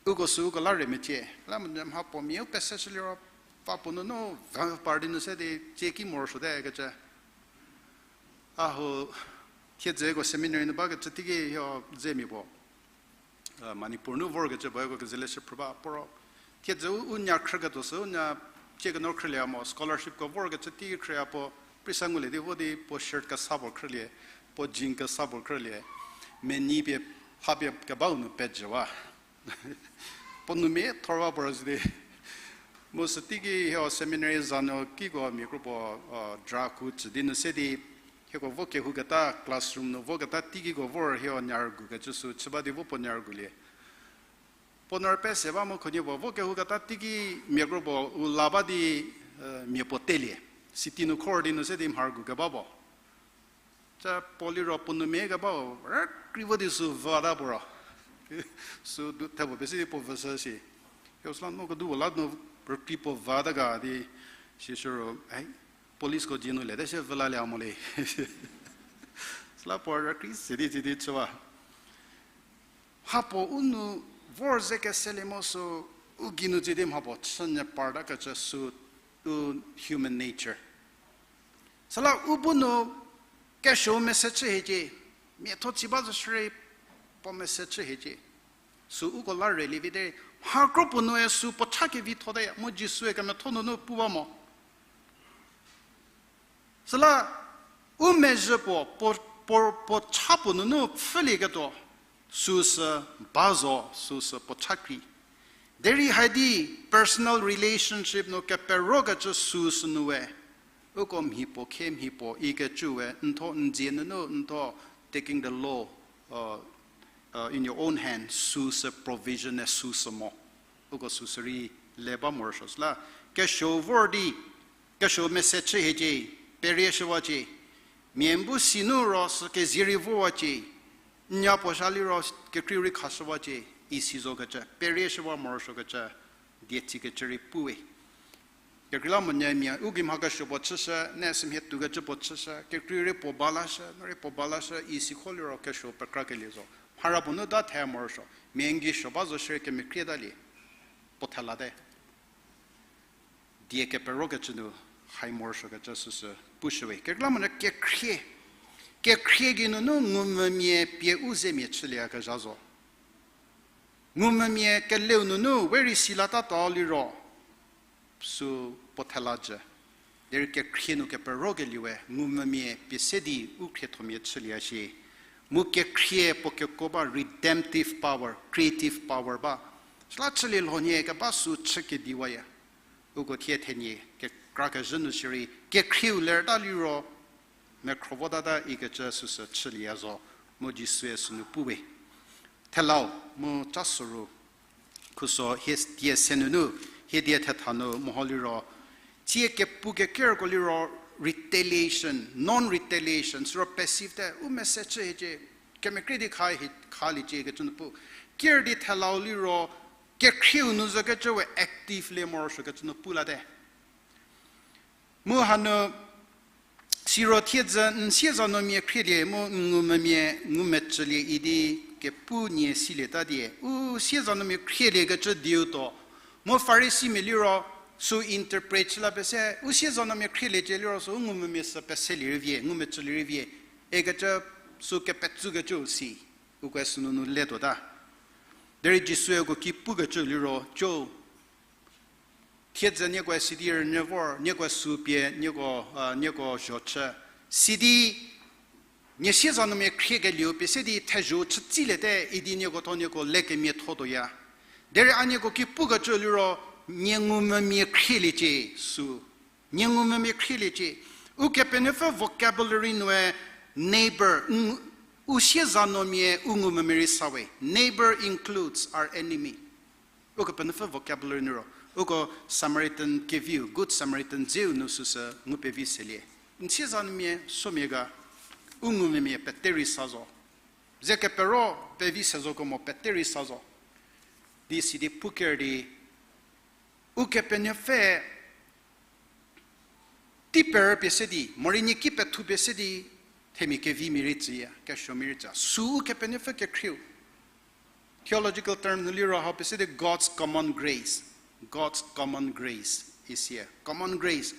Uko sü uko la re mecie, la mo mha puo mia u pese chü liro, pa puo nunu va par di nu se di tsieki morosuote kecü. A hu thiedzeko seminary nu bakecü teiki hio zemia puo, Manipur nu vorkecü puo uko kezele shü phrü ba puo ro. Thiedzü u, u nya khrüketuo sü, u nya tsie keno khrülie mo, scholarshipko vorkecü teiki khrüya puo, prisa ngulie di vo di puo shirt kesa puo khrülie, puo jean kesa puo khrülie, menyi pie, ha pie kebau nu pejüwa. Puo nu mia thorwa puo ro sidi. Mu sü teiki hio seminary za nu kiko mia kro puo, drug u tsü di nu se di, hieko vo kehouketa classroom nu voketa teikiko vor hio nyarügu kecü sü chü ba di vo puo nyarügulie. Puo nu rüpese ba mu khunhie puo vo kehouketa teiki mia kro puo u la ba di, mia puo telie. City nu khor di nu se di mharügu keba puo. Cha puo liro puo nu mia kebau rükri vo di sü vüta puo ro. Sü du thepuo pesi di puo vüshü si. Hio süla no kedu puo la nu rükri puo vüta ga di sisü ro, ei, policeko dzie nu lete sie vü lalie mo le. Süla puo rükri se di tsi di chüwa. Mha puo u nu vor ze keselie mo sü u gei nu tsi di mha puo chünyü parta kecü sü u human nature. Süla u bu nu kesuo mese chü hiecie, miatho tsi ba zo shierei puo mese chü hiecie. Sü uko la relie vite, mha kro puo nue sü puo cha kevitho teya mu Jisue kemetho nunu pu ba mo. Süla u mezhü puo, puo, puo, puo cha puo nunu pfhülieketuo, süsü ba zo, süsü puo cha krei. Derei haidi personal relationship nu keperokecü süsü nu we, uko mhi puo khie mhi puo ikecü we, n tho n dzie nunu n tho taking the law in your own hand, süsü provision-e süsü mo. Uko süsü rei le ba morosuo süla, kesuo vor di, kesuo mese chü hiecie, perieshüwacie, mia n bu si nu ro sü kezie rei vowacie, n nya puo sha liro kekreiu rei khashüwacie, isi zokecü, perieshüwa morosuokecü, die tsikecü rei puwe. Kekreilamonyü mia u gei mha kesuo puo chüshü, ne sümhie toukecü puo chüshü, kekreiu rei puo ba lashü, no rei puo ba lashü, isi kho liro kesuo pekrakelie zo. Mhara puo nu da the morosuo, mia n gei suo ba zo shierei kemekrietalie, puo thelate. Die keperokecü nu hai morosuokecü süsü pushüwe. Kekreilamonyü kekhrie, kekhrie gei nunu ngumvümia pie u zemia chülieyakezha zo. Ngumvümia keleu nunu we rei silatatuo liro, sü puo thela jü. Derei kekhrie nu keperokelie we ngumvümia pie se di u khriethomia chülieya shie. Mu kekhrie puo kekuo ba redemptive power, creative power ba. Süla chülie lhonie keba sü chü kediwaya. Uko thie thenie kekra kezhü nu shierei kekhrieu lerta liro, mekhro votata ikecü süsü chülieya zo, mu Jisue sünu puwe. Thelau, mu ca soru, khuso hie die se nunu, hie die thetha nu meho liro, tsie kepu kekerko liro retaliation, non-retaliation, siro passive te, u mese chü hiecie, kemekrie di kha hi, khaliecie ikecü nu pu. Ker di thelau liro, kekhrieu nu zokecü we active le morosuokecü nu pu late. Mu hanu siro thiedzü n siezanuomia khrielie mu n ngumvümia ngumecülie idi kepu nie silieta die. U siezanuomia khrieliekecü dieu tuo. Mu Farisimia liro sü interpret chü la pese, u siezanuomia khrieliecie liro sü u ngumvümia sü peselie rei vie, ngumecülie rei vie. Ikecü sü kepetsükecüu si. Ukoe sünunu letuota. Derei Jisue uko ki pukecü liro, co, thiedzü niekoe sidi rünyü vor, niekoe sü pie, nieko, a, nieko zho chü. Sidi, nie siezanuomia khriekelieu pie se di thezho chütsiliete idi nieko tho nieko lekemiatho tuoya. Derei a nieko ki pukecü liro, nie ngumvümia khrieliecie sü. Nie ngumvümia khrieliecie. Ukepenuopfü vocabulary nue neighbor, u siezanuomia u ngumvümia rei sa we. Neighbor includes our enemy. Ukepenuopfü vocabulary nu ro, uko Samaritan keviu, Good Samaritan dzeu nu süsü ngu pevi selie. N siezanuomia somia ga, u ngumvümia pete rei sa zo. Ze kepero pevi se zo kemo pete rei sa zo. Di sidi puker di, Ukepenuopfü tei perü pie se di, morei nie ki pethu pie se di, themia kevimia rei tsüya, kesuomia rei tsüya. Sü Ukepenuopfü kekhrieu. Theological term nu liro hau pie se di God's common grace. God's common grace is here. Common grace.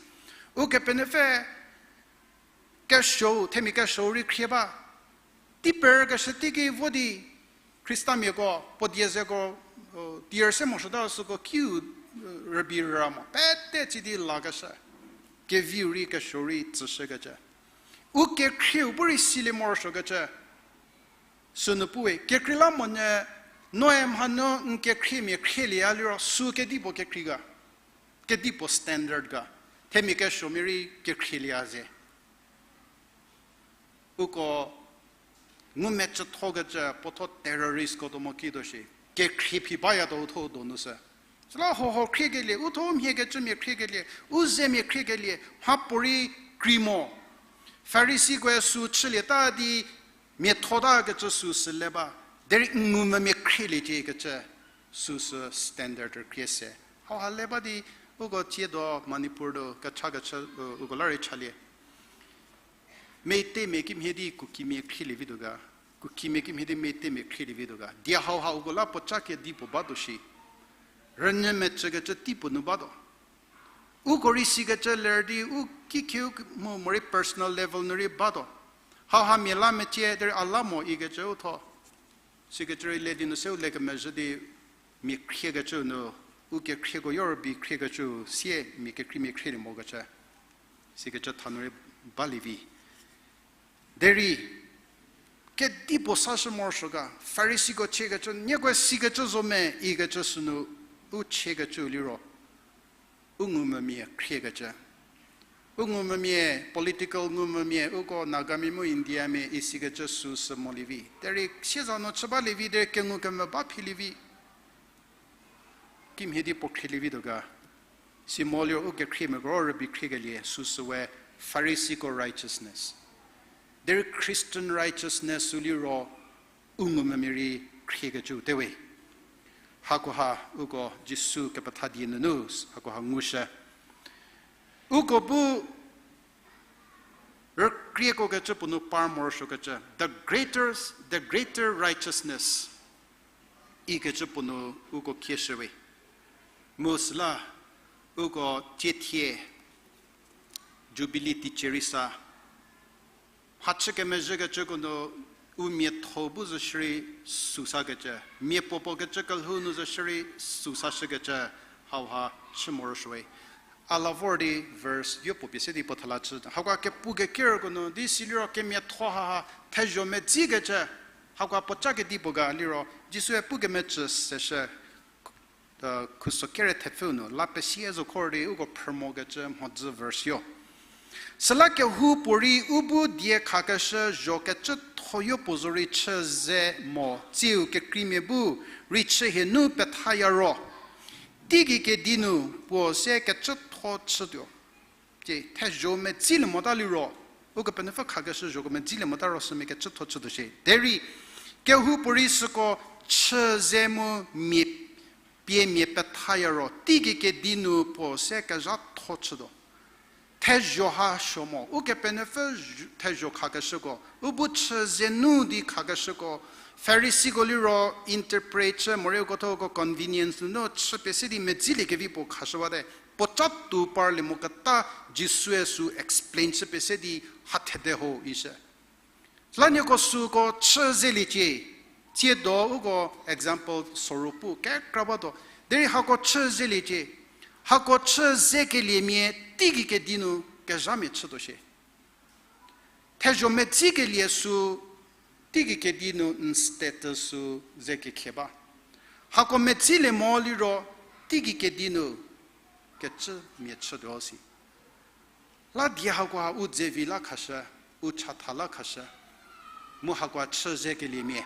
Ukepenuopfü kesuou, themia kesuou rei khrie ba. Tei perükeshü teiki vo di, Khristamiako, puo die zeko, tier se morosuota süko kiu, rübei rüra mo. Pete tsi di lakeshü. Keviu rei kesuou rei tsüshükecü. U kekhrieu bu rei silie morosuokecü. Sünu puwe, kekreilamonyü, noe mhanu n kekhriemia khrielieya liro, sü kedipuo kekhrie ga. Kedipuo standard ga. Themia kesuomia rei kekhrielieya ze. Uko ngumecüthokecü puotho terroristko tuo mo kituo shi. Kekhrie phi bayatuo uthuo donu sü. Süla hoho khriekelie, uthuo mhiekecümia khriekelie, u zemia khriekelie, mhapuorei krei mo. Farisikoe sü chülieta di miathotakecü sü süle ba. Derei n ngumvümia khrieliecie kecü süsü standard rükrie se. Hauha le ba di uko tsiedo Manipur do kechakechü, uko la rei chalie. Meitemia kimhie di Kukimia khrielie vituo ga. Kukimia kimhie di Meitemia khrielie vituo ga. Die hauha uko la puoca kedipuo batuo shi. Rünyü mecükecü teipuo nu batuo. Uko rei sikecü ler di u kikhiu mu morei personal level nu rei batuo. Hauha mia la mecie derei a la mo ikecü uthuo. Sikecü rei le di nu seu le kemezhü di mia khriekecü nu, u kekhrieko yo rübei khriekecü sie mia kekhriemia khrielie mokecü. Sikecü tha nu rei balie vi. Derei, kedipuo sashü morosuo ga, Farisiko chiekecü, niekoe sikecü zo me ikecü sünu, u chiekecü liro, u ngumvümia khriekecü. U ngumvümia, political ngumvümia, uko Nagamia mu Indiamia isikecü süsü molie vi. Derei siezanuo chü balie vi, derei kengu kemvü ba philie vi. Kimhie di puo khrielie vituo ga. Si moliro u kekhriemiako rübei khriekelie süsü we Farisiko righteousness. Derei Christian righteousness sü liro u ngumvümia rei khriekecü te we. Hakoha uko Jisu kepetha die nunu, hakoha ngushü. Uko bu rükriekokecü puo nu par morosuokecü, the greater, the greater righteousness, ikecü puo nu uko kieshü we. Mu süla uko tiethie, Jubilee teicie rei sa, mhachü kemezhükecüko nu u miatho bu zo shierei süsakecü, miapuopuo kecü kelhou nu zo shierei süsashükecü, hauha chü morosuo we. A la vor di verse yopuo pie se di puo thala chü. Hakoha kepu kekerko nu di si liro kemiatho haha thezho medzikecü, hakoha puoca kedipuo ga liro, Jisue pukemecü seshü, khuso kere thepfü nu la pesie zo khor di uko phrümokecü mhodzü verse yo. Süla kehoupuorei u bu die khakeshü zho kecütho yopuo zorei chü ze mo, tsiu kekreimia bu rei chü hie nu pethaya ro, teigei kedi nu puo se kecütho chütuo. Tie, thezho medzilie mota liro, Ukepenuopfü khakeshü zhoko medzilie mota ro sümia kecütho chütuo shie. Derei, kehoupuorei süko chü ze mu mia, pie mia pethaya ro, teigei kedi nu puo se kezhatho chütuo. Thezho ha suo mo, Ukepenuopfü thezho khakeshüko, u bu chü ze nu di khakeshüko, Farisiko liro interpret chü, morei uko thuoko convenience nunu chü pie se di medzilie kevi puo khashüwate, puoca tou parlie moketa Jisue sü explain chü pie se di ha thede ho ishü. Süla nieko süko chü zeliecie. Tsiedo uko example soru pu kekra batuo. Derei hako chü zeliecie. Hako chü zekeliemia teigei kedi nu kezhamia chütuo shie. Thezho medzikelie sü teigei kedi nu n status sü ze kekhie ba. Hako medzilie mo liro teigei kedi nu kecümia chütuo si. La die hakoha u dzevi la khashü, u chatha la khashü, mu hakoha chü zekeliemia,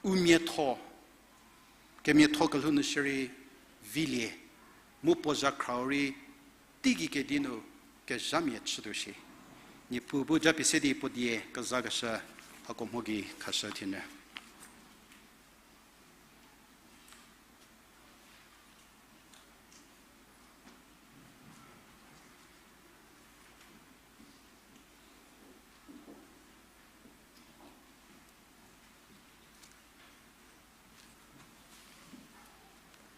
u miatho, kemiatho kelhou nu shierei vilie, mu puo zhakhra-u rei teigei kedi nu kezhamia chütuo shie. Niepuu bu japie se di puo die kezakeshü hako mho gei khashü thienü.